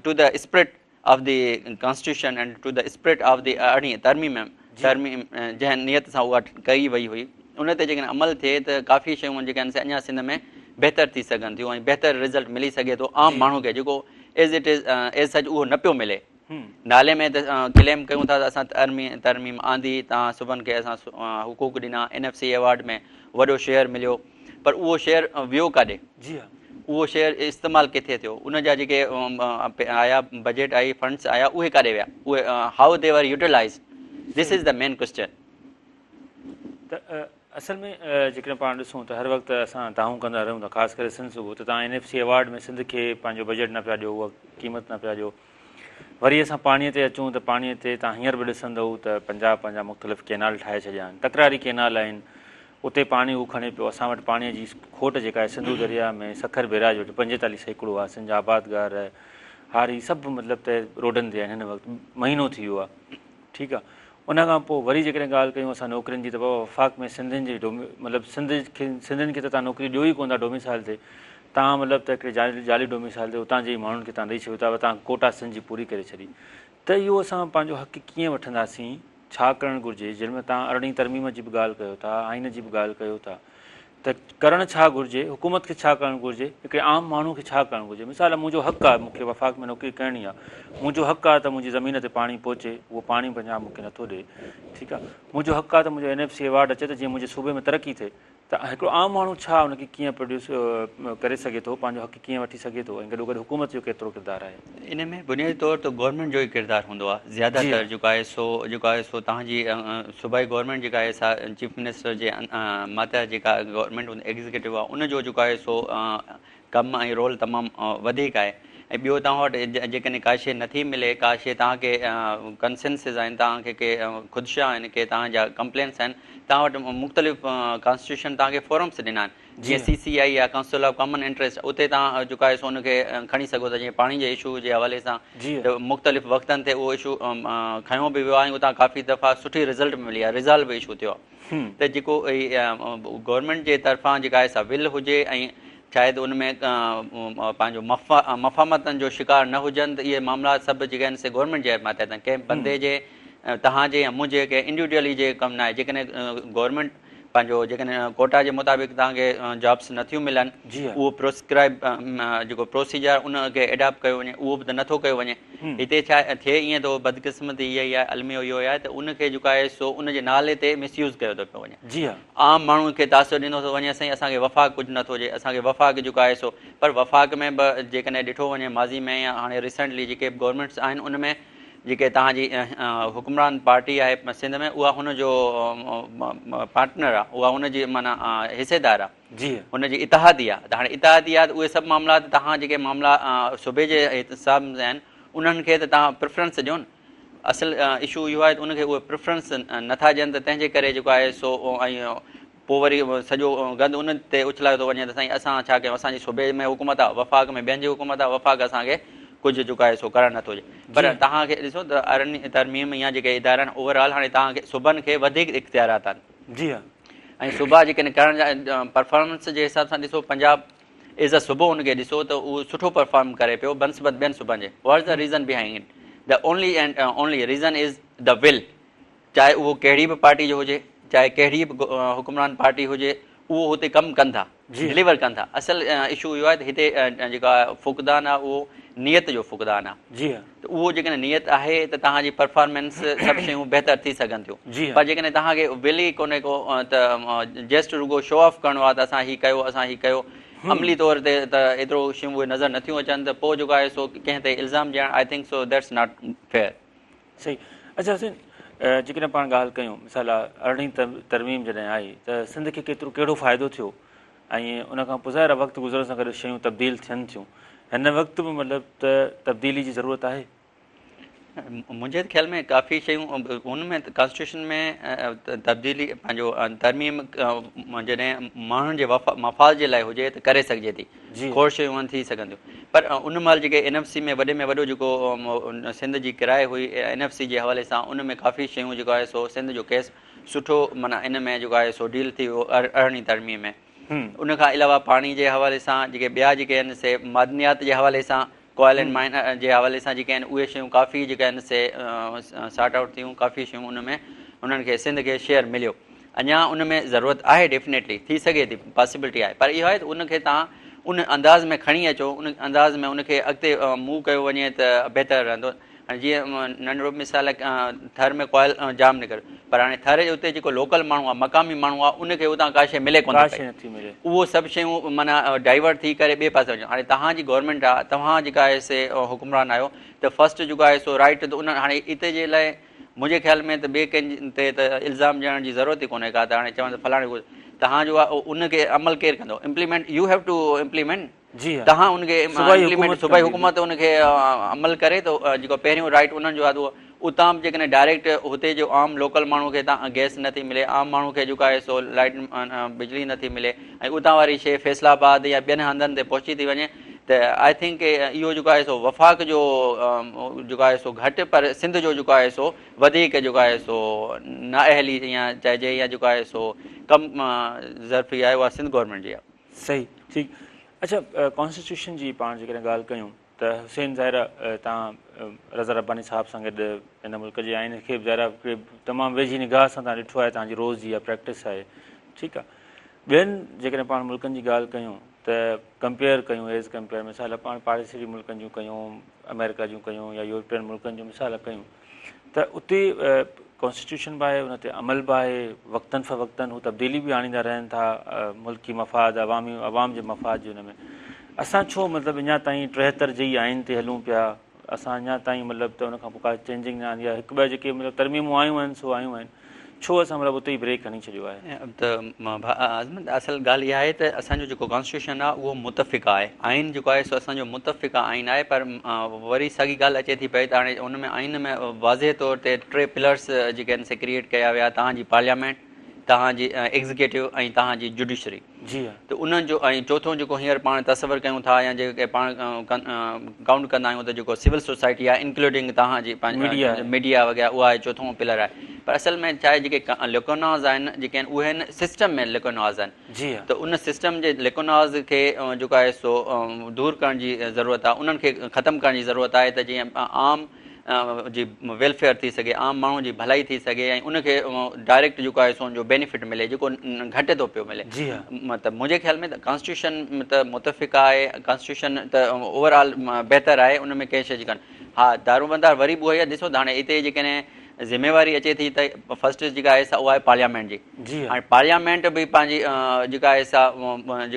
to the spirit of the constitution and to the spirit of the ارڙهين ترميم ترميم جنهن نيت سان اها ڪئي وئي هئي ان تي جيڪڏهن عمل ٿئي ته ڪافي شيون جيڪي آهن سي اڃا سنڌ ۾ بهتر ٿي سگهن ٿيون ۽ بهتر رزلٽ ملي سگهي ٿو عام ماڻهو کي جيڪو ايز it is as سچ اهو نه پيو ملي نالي ۾ ته ڪليم ڪيون ٿا ته اسان ترميم آندي توهان صوبن کي اسان حقوق ڏنا اين ايف سي ايوارڊ ۾ وڏو شيئر مليو پر اهو شيئر ويو ڪاڏي جي ها اهو شيئر استعمال ڪٿي ٿيو ان جا جيڪي آيا بجيٽ آئي فنڊس آيا اهي ڪاڏي ويا اهي how they were utilized this is the main question. ته اصل ۾ جيڪڏهن پاڻ ڏسون ته هر وقت اسان دانهون ڪندا رهون ٿا خاص ڪري سنڌ صوبو ته توهان N F C award ۾ Sindh کي پنهنجو بجيٽ نه پيا ڏيو اها قيمت نه پيا ڏيو وري اسان پاڻي تي اچون ته پاڻي تي توهان هينئر به ڏسندؤ ته پنجاب پنهنجا مختلف ڪينال ٺاهي ڇڏيا آهن تڪراري ڪينال آهن. اتي پاڻي هو کڻي پيو اسان وٽ پاڻي جي کوٽ جيڪا آهي سنڌو درياء ۾ سکر بيراج وٽ 45% آهي. سنڌ جا آبادگار، هاري سڀ مطلب ته روڊن تي آهن هن وقت، مهينو ٿي ويو آهي. ٺيڪ آهي، ان کان پوء وري جيڪڏهن ڳالهه ڪيون اسان نوڪرين جي ته بابا وفاق ۾ سنڌين جي مطلب سنڌ کي سنڌين کي ته توهان نوڪري ڏيو ئي ڪونه ٿا ڊوميسائل تي، توهان مطلب ته هڪڙي جعلي جعلي ڊوميسائل تي اتان جي ئي ماڻهن کي توهان ڏئي ڇڏيو ٿا، توهان ڪوٽا سنڌ جي پوري ڪري ڇڏي. ته اهو اسان پنهنجو حق ڪيئن وٺنداسين، ڇا ڪرڻ گهرجي؟ جنهن ۾ توهان ارڙهين ترميم جي به ڳالهه ڪيو ٿا، آئين جي به ڳالهه ڪيو ٿا ته ڪرڻ ڇا گهرجي، حڪومت کي ڇا ڪرڻ گهرجي، هڪڙي عام ماڻهو کي ڇا ڪرڻ گهرجي؟ مثال منهنجو حق آهي، مون کي وفاق ۾ نوڪري ڪرڻي آهي، منهنجو حق آهي ته منهنجي زمين تي پاڻي پهچي، اهو پاڻي پنجاب مون کي نٿو ڏئي، ٺيڪ آهي، منهنجو حق آهي ته منهنجو اين ايف سي ايوارڊ اچي ته جيئن منهنجي صوبي ۾ ترقي ٿئي، ته هڪڙو عام ماڻهو ڇا ان کي ڪيئن پروڊيوس ڪري سگهي ٿو، پنهنجو حق ڪيئن وٺي سگهي ٿو ۽ گڏوگڏ حڪومت جو ڪيترو ڪردار آهي؟ ان ۾ بنيادي طور ته گورنمينٽ جو ئي ڪردار هوندو آهي، زياده تر جيڪو آهي سو جيڪو آهي سو توهان جي صوبائي گورنمينٽ جيڪا آهي سا چيف منسٽر جي ماتحت جيڪا گورنمينٽ ايگزيڪيوٽو آهي ان جو جيڪو آهي سو ڪم ۽ رول تمام وڌيڪ آهي ۽ ٻيو توهان وٽ جيڪڏهن ڪا شيء نٿي ملي، ڪا شيء توهان کي ڪنسنسز آهن، توهان کي ڪي خدشا آهن، ڪي توهان جا ڪمپلينس آهن، توهان وٽ مختلف ڪانسٽيٽيوشن توهان کي فورمس ڏنا آهن، جيئن سي سي آئي يا ڪائونسل آف ڪامن انٽريسٽ، اتي توهان جيڪو آهي سو ان کي کڻي سگهو ٿا، جيئن پاڻي جي اشو جي حوالي سان ته مختلف وقتن تي اهو اشو کنيو به ويو آهي ۽ اتان ڪافي دفعا سٺي رزلٽ به ملي آهي، ريزالو به اشو ٿيو آهي. ته جيڪو گورنمينٽ جي طرفان جيڪا آهي سا ول هجي ۽ شايد ان ۾ پنهنجو مفاهمتن جو شڪار نه هجن ته اهي معاملا سڀ جيڪي آهن سي گورنمينٽ جي ماتحت آهن، ڪنهن بندي جي توهان جي يا منهنجي ڪنهن انڊيوڊيولي جي ڪم نه آهي. جيڪڏهن گورنمينٽ پنهنجو جيڪڏهن ڪوٽا جي مطابق توهان کي جابس نٿيون ملن، اهو پروسڪرائب جيڪو پروسيجر ان کي اڊاپٽ ڪيو وڃي، اهو به ته نٿو ڪيو وڃي. هتي ڇا ٿئي ائين ٿو، بدقسمتي اها ئي آهي، الميو اهو ئي آهي ته ان کي جيڪو آهي سو ان جي نالي تي مس يوز ڪيو ٿو پيو وڃي. عام ماڻهو کي تاثر ڏنو ٿو وڃي سائين اسان کي وفاق ڪجهه نٿو ڏئي، اسان کي وفاق جيڪو آهي سو، پر وفاق ۾ به جيڪڏهن ڏٺو وڃي ماضي ۾ يا هاڻي ريسنٽلي جيڪي به گورنمينٽس آهن ان ۾ جيڪي توهان جي حڪمران پارٽي آهي سنڌ ۾ اها هن جو پارٽنر آهي، اها هن جي معنيٰ حصيدار آهي. هن جي اتحادي آهي ته هاڻي اتحادي آهي ته اهي سڀ معاملا ته توهان جيڪي معاملا صوبي جي حساب سان آهن انهن کي ته توهان پريفرنس ڏيو نه. اصل اشو اهو آهي ته ان کي اهي پريفرنس نٿا ڏين ته تنهن جي ڪري جيڪو آهي سو ۽ پوء وري سڄو گند ان تي اڇلايو ٿو وڃي ته سائين اسان ڇا ڪيون، اسان جي صوبي ۾ حڪومت آهي، وفاق ۾ ٻين جي حڪومت آهي، وفاق اسان کي ڪجهه جيڪو آهي سو ڪرڻ نٿو ڏي. پر توهان کي ڏسو ته ارڙهين ترميم يا جيڪي ادارا آهن اوور آل هاڻي توهان کي صوبن کي وڌيڪ اختيارات آهن. جي ها. ۽ صوبا جيڪڏهن ڪرڻ جا پرفارمنس جي حساب سان ڏسو پنجاب ايز ا صوبو ان کي ڏسو ته اهو سٺو پرفارم ڪري پيو بنسبت ٻين صوبن جي. What is the reason behind it? The only and only reason is the will. چاهي اهو ڪهڙي به پارٽي جو هجي، چاهي ڪهڙي به حڪمران پارٽي هجي، اهو هتي ڪم ڪن ٿا، ڊليور ڪن ٿا. اصل اشو اهو آهي ته هتي جيڪا فقدان آهي اهو نيت جو فقدان آهي. جي ها. ته اهو جيڪڏهن نيت آهي ته توهان جي پرفارمنس سڀ شيون بهتر ٿي سگهن ٿيون. جي ها. پر جيڪڏهن توهان کي ول ئي ڪونهي ڪو ته جسٽ رڳو شو آف ڪرڻو آهي ته اسان هي ڪيو اسان هي ڪيو، عملي طور تي ته ايترو شيون اهي نظر نٿيون اچن ته پوء جيڪو آهي سو ڪنهن تي الزام ڏيڻ I think so that's not fair. صحيح. اڇا حسين جيڪڏهن پاڻ ڳالهه ڪيون مثال ارڙهين ترميم جڏهن آئي ته سنڌ کي ڪيترو ڪهڙو فائدو ٿيو ۽ ان کان پوء ظاهر آهي وقت گذرڻ سان گڏ شيون تبديل ٿين ٿيون هن وقت به مطلب ته تبديلي جي ضرورت آهي. منهنجي خيال ۾ ڪافي شيون ان ۾ ڪانسٽيٽيوشن ۾ تبديلي پنهنجو ترميم جڏهن ماڻهن جي مفاد جي لاء هجي ته ڪري سگهجي ٿي. کوڙ شيون آهن ٿي سگهن ٿيون پر ان مهل جيڪي اين ايف سي ۾ وڏي ۾ وڏو جيڪو سنڌ جي ڪرائي هئي اين ايف سي جي حوالي سان ان ۾ ڪافي شيون جيڪو آهي سو سنڌ جو ڪيس سٺو معنيٰ ان ۾ جيڪو آهي سو ڊيل ٿي ويو ارڙهين ترميم ۾ ان کان علاوه پاڻي جي حوالي سان جيڪي ٻيا جيڪي آهن سي معدنيات جي حوالي سان ڪوئل اينڊ مائن جي حوالي سان جيڪي آهن اهي شيون ڪافي جيڪي آهن سي سارٽ آئوٽ ٿيون ڪافي شيون ان ۾ انهن کي سنڌ کي شيئر مليو اڃا ان ۾ ضرورت آهي ڊيفنيٽلي ٿي سگهي ٿي پاسيبلٽي آهي پر اهو آهي ته ان کي توهان ان انداز ۾ کڻي اچو ان انداز ۾ ان کي اڳتي موو ڪيو وڃي ته بهتر رهندو. هاڻي جيئن ننڍڙو مثال آهي ٿر ۾ ڪوئل جام نڪري پر هاڻي ٿر جي اتي جيڪو لوڪل ماڻهو آهي مقامي ماڻهو آهي ان کي اتان ڪا شيء ملي ڪونه ٿي پئي اهو سڀ شيون معنيٰ ڊائيورٽ ٿي ڪري ٻئي پاسي وڃن هاڻي توهان جي گورنمينٽ آهي توهان جيڪا آهي سي حڪمران آهيو ته فرسٽ جيڪو آهي سو رائيٽ ته ان هاڻي اتي جي لاء منهنجي خيال ۾ ته ٻئي ڪنهن تي ته الزام ڏيڻ جي ضرورت ئي ڪونهي ڪا ته هاڻي چون ته فلاڻي توهان جو آهي ان کي عمل ڪير ڪندو implement you have to implement جي ها توهان ان کي صوبائي امپليمينٽ حڪومت صوبائي ڪندي حڪومت ان کي عمل ڪري ته جيڪو پهريون رائيٽ انهن جو آهي ته اتان به جيڪڏهن ڊائريڪٽ هتي جو عام لوڪل ماڻهو کي اتان گئس نٿي ملي، عام ماڻهو کي جيڪو آهي سو لائيٽ بجلي نٿي ملي ۽ اتان واري شيء فيصل آباد يا ٻين هنڌن تي پهچي ٿي وڃي ته I think اهو جيڪو آهي سو وفاق جو جيڪو آهي سو گهٽ پر سنڌ جو جيڪو آهي سو وڌيڪ جيڪو آهي سو نااهلي يا چئجي يا جيڪو آهي سو ڪم ظرفي آهي اها سنڌ گورنمينٽ جي آهي. صحيح ٺيڪ اڇا ڪانسٽيٽيوشن جي پاڻ جيڪڏهن ڳالهه ڪيون ته حسين ظاهر آ توهان رضا رباني صاحب سان گڏ هن ملڪ جي آئين کي به ظاهر آ هڪڙي تمام ويجهي نگاهه سان توهان ڏٺو آهي توهان جي روز جي اها پريڪٽس آهي ٺيڪ آ ٻين جيڪڏهن پاڻ ملڪن جي ڳالهه ڪيون ته ڪمپيئر ڪيون ايز ڪمپيئر مثال پاڻ پاڙيسري ملڪن جون ڪيون آمريڪا جون ڪيون يا يورپين ملڪن جون مثال ڪيون ته اتي ڪانسٽيٽيوشن به آهي ان تي عمل به آهي وقتن فوقتن هو تبديلي به آڻيندا رهن ٿا ملڪي مفاد عوامي عوام جي مفاد جي ان ۾ اسان ڇو مطلب اڃا تائين 73 جي ئي آئين تي هلون پيا اسان اڃا تائين مطلب ته ان کان پوء ڪا چينجنگ نه آندي آهي هڪ ٻه جيڪي مطلب ترميمون آيون آهن سو آيون آهن ڇو اسان مطلب اتي ئي بريڪ هڻي ڇڏيو آهي. ته عظمت اصل ڳالهه اها آهي ته اسان جو جيڪو ڪانسٽيٽيوشن آهي اهو متفقه آهي آئين جيڪو آهي سو اسان جو متفقه آئين آهي پر وري ساڳي ڳالهه اچي ٿي پئي ته هاڻي ان ۾ آئين ۾ واضح طور تي ٽي پلرس جيڪي آهن سي ڪريئيٽ ڪيا ويا توهان جي پارليامينٽ توهان جي ايگزيڪيٽو ۽ توهان جي جوڊيشري جي ها. ته انهن جو ۽ چوٿون جيڪو هينئر پاڻ تصور ڪيون ٿا يا جيڪي پاڻ ڪائونٽ ڪندا آهيون ته جيڪو سول سوسائٽي آهي انڪلوڊنگ توهان جي ميڊيا آهي. ميڊيا وغيره اها آهي چوٿون پلر آهي پر اصل ۾ ڇا آهي جيڪي لڪوناز آهن جيڪي آهن اهي آهن سسٽم ۾ لڪوناز آهن جي ها. ته ان سسٽم جي لڪوناز کي جيڪو آهي سو دور ڪرڻ جي ضرورت آهي انهن کي ختم ڪرڻ جي ضرورت آهي ته جيئن عام جي ويلفيئر ٿي سگهي عام ماڻهو جي ڀلائي ٿي سگهي ۽ ان کي ڊائريڪٽ جيڪو آهي سو ان جو بينيفٽ ملي جيڪو گهٽ ٿو پيو ملي جي ها ته منهنجي خيال ۾ ته ڪانسٽيٽيوشن ته متفق آهي ڪانسٽيٽيوشن ته اوور آل بهتر آهي ان ۾ ڪنهن شيء جي ڪانه ها دارومدار وري به اهو ئي آهي ڏسو ته هاڻي هتي جيڪڏهن ذميواري اچي ٿي ته فرسٽ جيڪا آهي سا اها آهي پارليامينٽ جي جي ها هاڻي پارليامينٽ به پنهنجي جيڪا آهي سا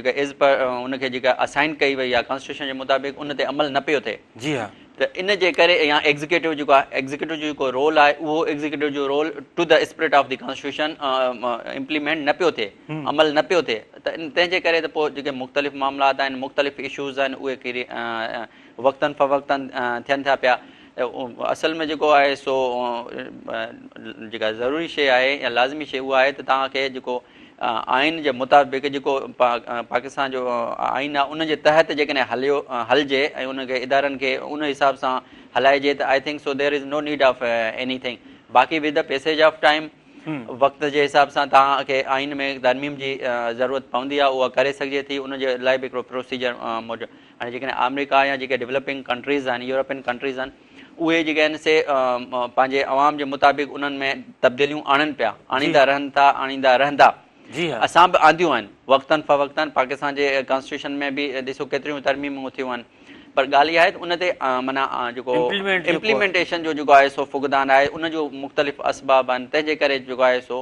جيڪا ايز پر ان کي جيڪا اسائن ڪئي وئي آهي ڪانسٽيٽيوشن جي مطابق ان تي عمل نه پيو ٿئي جي ها ته ان جي ڪري يا ايگزيڪيٽو جيڪو آهي ايگزيڪيٽو جو جيڪو رول آهي اهو ايگزيڪيٽو جو role to the spirit of the constitution implement نه پيو ٿئي عمل نه پيو ٿئي ته تنهن جي ڪري ته پوء جيڪي مختلف معاملات آهن مختلف اشوز آهن اهي ڪري وقتن فوقتن ٿين ٿا پيا اصل ۾ جيڪو آهي سو جيڪا ضروري شيء آهي يا لازمي شيء اها آهي ته توهان کي جيڪو آئين جي مطابق جيڪو پاڪستان جو آئين آهي ان جي تحت جيڪڏهن هليو هلجي ۽ ان کي ادارن کي ان حساب سان هلائجي ته I think so there is no need of anything باقي with the passage of time وقت جي حساب سان توهان کي آئين ۾ ترميم جي ضرورت پوندي آهي اها ڪري سگهجي ٿي ان جي لاء به هڪڙو پروسيجر موجود هاڻي جيڪڏهن آمريڪا يا جيڪي ڊولپنگ ڪنٽريز آهن يورپين ڪنٽريز آهن اهي جيڪي آهن سي پنهنجي عوام جي مطابق انهن ۾ تبديليون آڻن پيا آڻيندا رهن ٿا آڻيندا رهندا جي ها اسان به آنديون آهن وقتن فوقتن پاڪستان جي ڪانسٽيٽيوشن ۾ به ڏسو ڪيتريون ترميمون ٿيون آهن پر ڳالهه اها آهي ته ان تي معنيٰ جيڪو امپليمينٽيشن جو جيڪو آهي سو فقدان آهي ان جو مختلف اسباب آهن تنهن جي ڪري جيڪو آهي سو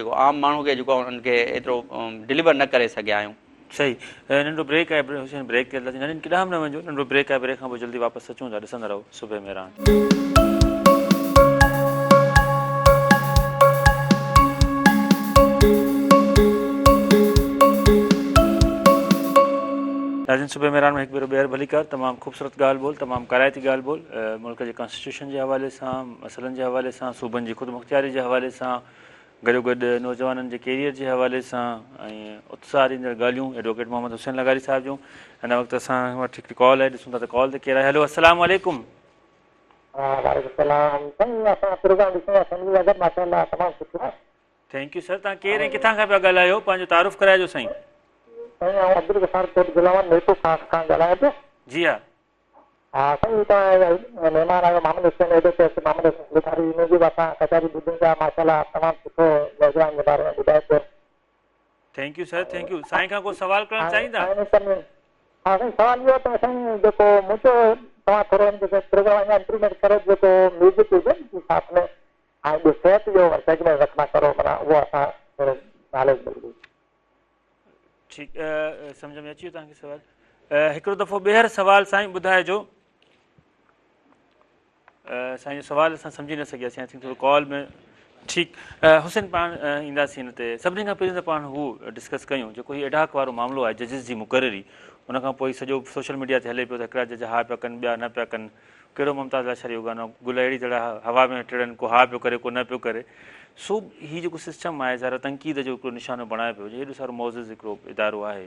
جيڪو عام ماڻهو کي جيڪو انهن کي ايترو ڊليور نه ڪري سگهيا آهيون. صحيح ننڍڙو بريڪ آهي حسين بريڪ تي هلنداسين ناظرين ڪيڏانهن به نه وڃجو ننڍڙو بريڪ آهي بريڪ کان پوء جلدي واپس اچون ٿا ڏسندا رهو صبح مهراڻ. ناظرين صبح مهراڻ ۾ هڪ ڀيرو ٻيهر ڀليڪار تمام خوبصورت ڳالهه ٻولهه تمام ڪارائتي ڳالهه ٻولهه ملڪ جي ڪانسٽيٽيوشن جي حوالي سان مسئلن جي حوالي سان صوبن جي خودمختياري جي حوالي سان گڏوگڏ نوجوانن جي ڪيريئر جي حوالي سان ۽ اتساهه ڏيندڙ ڳالهيون ايڊووڪيٽ محمد حسين لغاري صاحب جون هن وقت اسان وٽ هڪڙي ڪال آهي ڏسون ٿا ته ڪال تي ڪير آهي هلو السلام عليڪم. وعليڪم السلام سائين اسان پروگرام ڏسون ٿا فيملي اگر ماشاءالله تمام سٺو آهي. Thank you سر توهان ڪير ۽ ڪٿان کان پيا ڳالهايو پنهنجو تعارف ڪرائجو سائين. سائين آئون عبدالغفار ڪوٽ غلام ميرپور خاص کان ڳالهايان پيو. جي ها. ها سائين توهان مهمان آهيو محمد حسين ايڊووڪيٽ محمد حسين لغاري ان جي به اسان ڪچهري ٻڌون پيا ماشاءالله تمام سٺو نوجوان جي باري ۾ ٻڌائي پيو. Thank you sir thank you سائين کان ڪو سوال ڪرڻ چاهيندا. ها سائين سوال اهو ته سائين جيڪو منهنجو توهان ٿورو ان پروگرام اڃا امپروومينٽ ڪرو جيڪو ميوزڪ هجي نه ساٿ ۾ ۽ ٻيو صحت جو سيگمينٽ رکندا ڪرو معنيٰ اهو اسان ٿورو ناليج ملندي. ٺيڪ سمجھ ۾ اچي ويو توهان کي سوال هڪڙو دفعو ٻيهر سوال سائين ٻڌائجو سائين جو سوال اسان سمجهي نه سگهياسين I think ٿورو ڪال ۾ ٺيڪ حسين پاڻ اينداسين هن تي سڀني کان پهرين ته پاڻ هو ڊسڪس ڪيون جيڪو هي ايڊهاڪ وارو معاملو آهي ججز جي مقرري ان کان پوء هي سڄو سوشل ميڊيا تي هلي پيو ته هڪڙا جج ها پيا ڪن ٻيا نه پيا ڪن. ڪهڙو ممتاز لاشاري جو گانو گل اهڙي طرح هوا ۾ ٽڙن ڪو ها پيو ڪري ڪو نه پيو ڪري. سو هي جيڪو سسٽم آهي ذرا تنقيد جو هڪڙو نشانو بڻايو پيو وڃي هيڏو سارو معزز هڪڙو ادارو آهي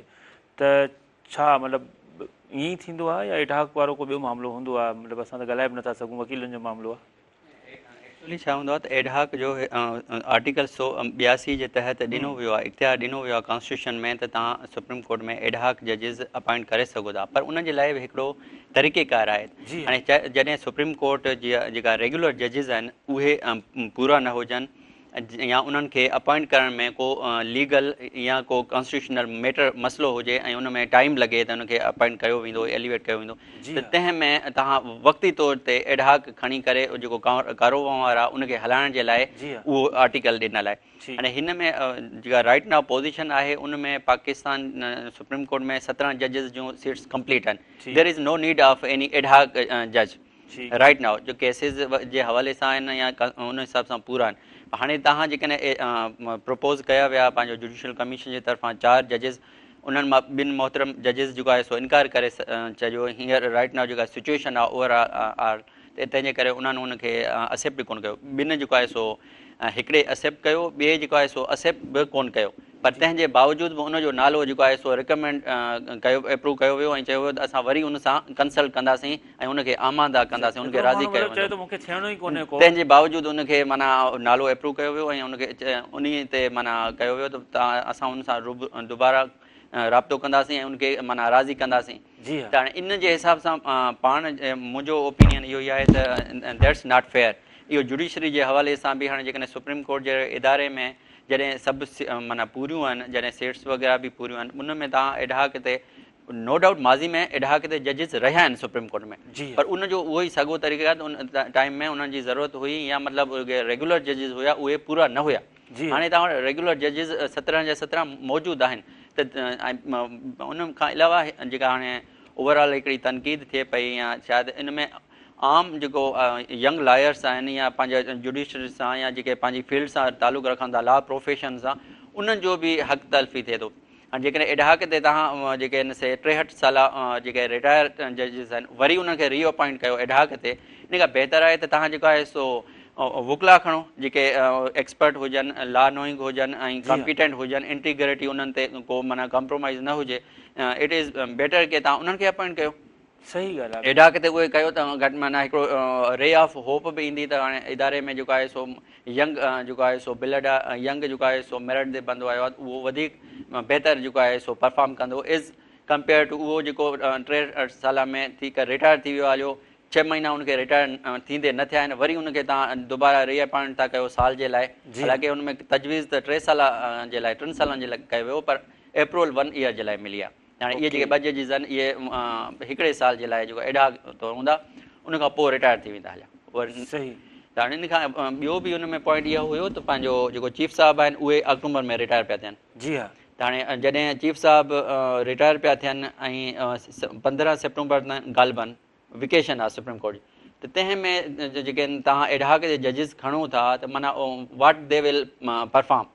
ته ڇا مطلب ائين ئي ٿيندو آهي يا ايڊهاڪ وارو ڪو ٻيو معاملو هوندو آهي مطلب اسان ته ڳالهائي به نٿا سگهون وڪيلن جو معاملو آهي. ايڪچولي ڇا هوندو آهي ته ايڊهاڪ جو آرٽيڪل 182 جي تحت ڏنو ويو آهي اختيار ڏنو ويو آهي ڪانسٽيٽيوشن ۾ ته توهان سپريم ڪورٽ ۾ ايڊهاڪ ججز اپائنٽ ڪري سگهو ٿا پر ان جي لاء به هڪڙو طريقي ڪار آهي هاڻي جڏهن سپريم ڪورٽ جي جيڪا ريگيولر ججز آهن اهي پورا نه هجن يا انهن کي اپائنٽ ڪرڻ ۾ ڪو ليگل يا ڪو ڪانسٽيٽيوشنل ميٽر مسئلو هجي ۽ ان ۾ ٽائيم لڳي ته ان کي اپائنٽ ڪيو ويندو ايليويٽ ڪيو ويندو ته تنهن ۾ توهان وقتي طور تي ايڊهاڪ کڻي ڪري جيڪو ڪاروهنوار آهي ان کي هلائڻ جي لاء اهو آرٽيڪل ڏنل آهي هاڻي هن ۾ جيڪا رائٽ now position آهي ان ۾ پاڪستان سپريم ڪورٽ ۾ 17 ججز جون سيٽس ڪمپليٽ آهن there is no need of any ad hoc جج رائٽ now جو ڪيسز جي حوالي سان آهن يا ان حساب سان پورا آهن هاڻي توهان جيڪڏهن پروپوز ڪيا ويا پنهنجو جوڊيشل ڪميشن جي طرفان چار ججز انهن مان ٻن محترم ججز جيڪو آهي سو انڪار ڪري ڇڏيو هينئر رائٽ now جيڪا سچويشن آهي اوور آل تنهن جي ڪري انهن ان کي اسيپٽ به ڪونه ڪيو ٻن جيڪو آهي سو هڪڙي اسيپٽ ڪيو ٻئي جيڪو آهي سو اسيپٽ به ڪونه ڪيو پر تنهن جي باوجود به ان جو نالو جيڪو آهي سو رڪمينڊ ڪيو اپروو ڪيو ويو ۽ چيو ويو ته اسان وري ان سان ڪنسلٽ ڪنداسين ۽ ان کي آماده ڪنداسين ان کي راضي ڪيو ويندو تنهن جي باوجود ان کي معنيٰ نالو اپروو ڪيو ويو ۽ ان کي انهي تي معنيٰ ڪيو ويو ته اسان ان سان دوباره رابطو ڪنداسين ۽ ان کي معنيٰ راضي ڪنداسين ته هاڻي ان جي حساب سان پاڻ منهنجو اوپينين اهو ئي آهي ته that's not fair اهو جوڊيشري جي حوالي سان به هاڻي جيڪڏهن سپريم ڪورٽ جهڙي اداري ۾ جڏهن سڀ معنيٰ پوريون آهن جڏهن سيٽس وغيره به پوريون آهن ان ۾ توهان ايڊهاڪ تي نو ڊائوٽ ماضي ۾ ايڊهاڪ تي ججز رهيا آهن سپريم ڪورٽ ۾ پر ان جو اهو ئي ساڳيو طريقو آهي ته ان ٽائيم ۾ انهن جي ضرورت هئي يا مطلب ريگيولر ججز هيا اهي پورا نه هيا هاڻي توهان وٽ ريگيولر ججز 17 جا 17 موجود آهن ته ان کان علاوه جيڪا هاڻي اوور آل هڪڙي تنقيد ٿئي پئي يا شايد ان ۾ عام جيڪو ينگ لائرس آهن يا پنهنجا جوڊيشري سان يا جيڪي پنهنجي فيلڊ سان تعلق رکن ٿا لا پروفيشن سان انهن جو به حق تلفي ٿئي ٿو هاڻي جيڪڏهن ايڊهاڪ تي توهان جيڪي آهن سي 63 سالا جيڪي رٽائر ججز آهن وري انهن کي ري اپائنٽ ڪيو ايڊهاڪ تي ان کان بهتر آهي ته توهان جيڪو آهي سو وڪلا کڻو جيڪي ايڪسپرٽ هجن لا نوئنگ هجن ۽ ڪمپيٽنٽ هجن انٽيگرٽي انهن تي ڪو معنيٰ ڪمپرومائز نه هجي it is better ڪي توهان انهن کي اپائنٽ ڪيو صحيح ڳالهه آهي. ايڊهاڪ تي اهي ڪيو ته گهٽ معنيٰ هڪڙو ري آف هوپ به ايندي ته هاڻي اداري ۾ جيڪو آهي سو ينگ جيڪو آهي سو بلڊ آهي ينگ جيڪو آهي سو ميرٽ تي بندو آيو آهي اهو وڌيڪ بهتر جيڪو آهي سو پرفارم ڪندو ايز ڪمپيئر ٽو اهو جيڪو 63 سال ۾ ٿي ڪري رٽائر ٿي ويو هليو 6 مهينا ان کي رٽائر ٿيندي نه ٿيا آهن وري ان کي توهان دوباره ري اپائنٽ ٿا ڪيو سال جي لاء حالانڪه ان ۾ تجويز ته 3 سال جي لاء 3 سالن جي لاء ڪيو ويو پر اپروول 1 ايئر جي لاء ملي آهي. هاڻي اهي جيڪي ٻه ججز آهن اهي هڪڙي سال جي لاء جيڪو ايڊهاڪ طور هوندا ان کان پوء رٽائر ٿي ويندا هليا. صحيح. ته هاڻي ان کان ٻيو به ان ۾ پوائنٽ اهو هيو ته پنهنجو جيڪو چيف صاحب آهن اهي آڪٽومبر ۾ رٽائر پيا ٿين. جي ها. ته هاڻي جڏهن چيف صاحب رٽائر پيا ٿين ۽ 15 سيپٽمبر تائين غالباً وڪيشن آهي سپريم ڪورٽ جي ته تنهن ۾ جيڪي توهان ايڊهاڪ جي ججز کڻو ٿا ته معنيٰ what the will perform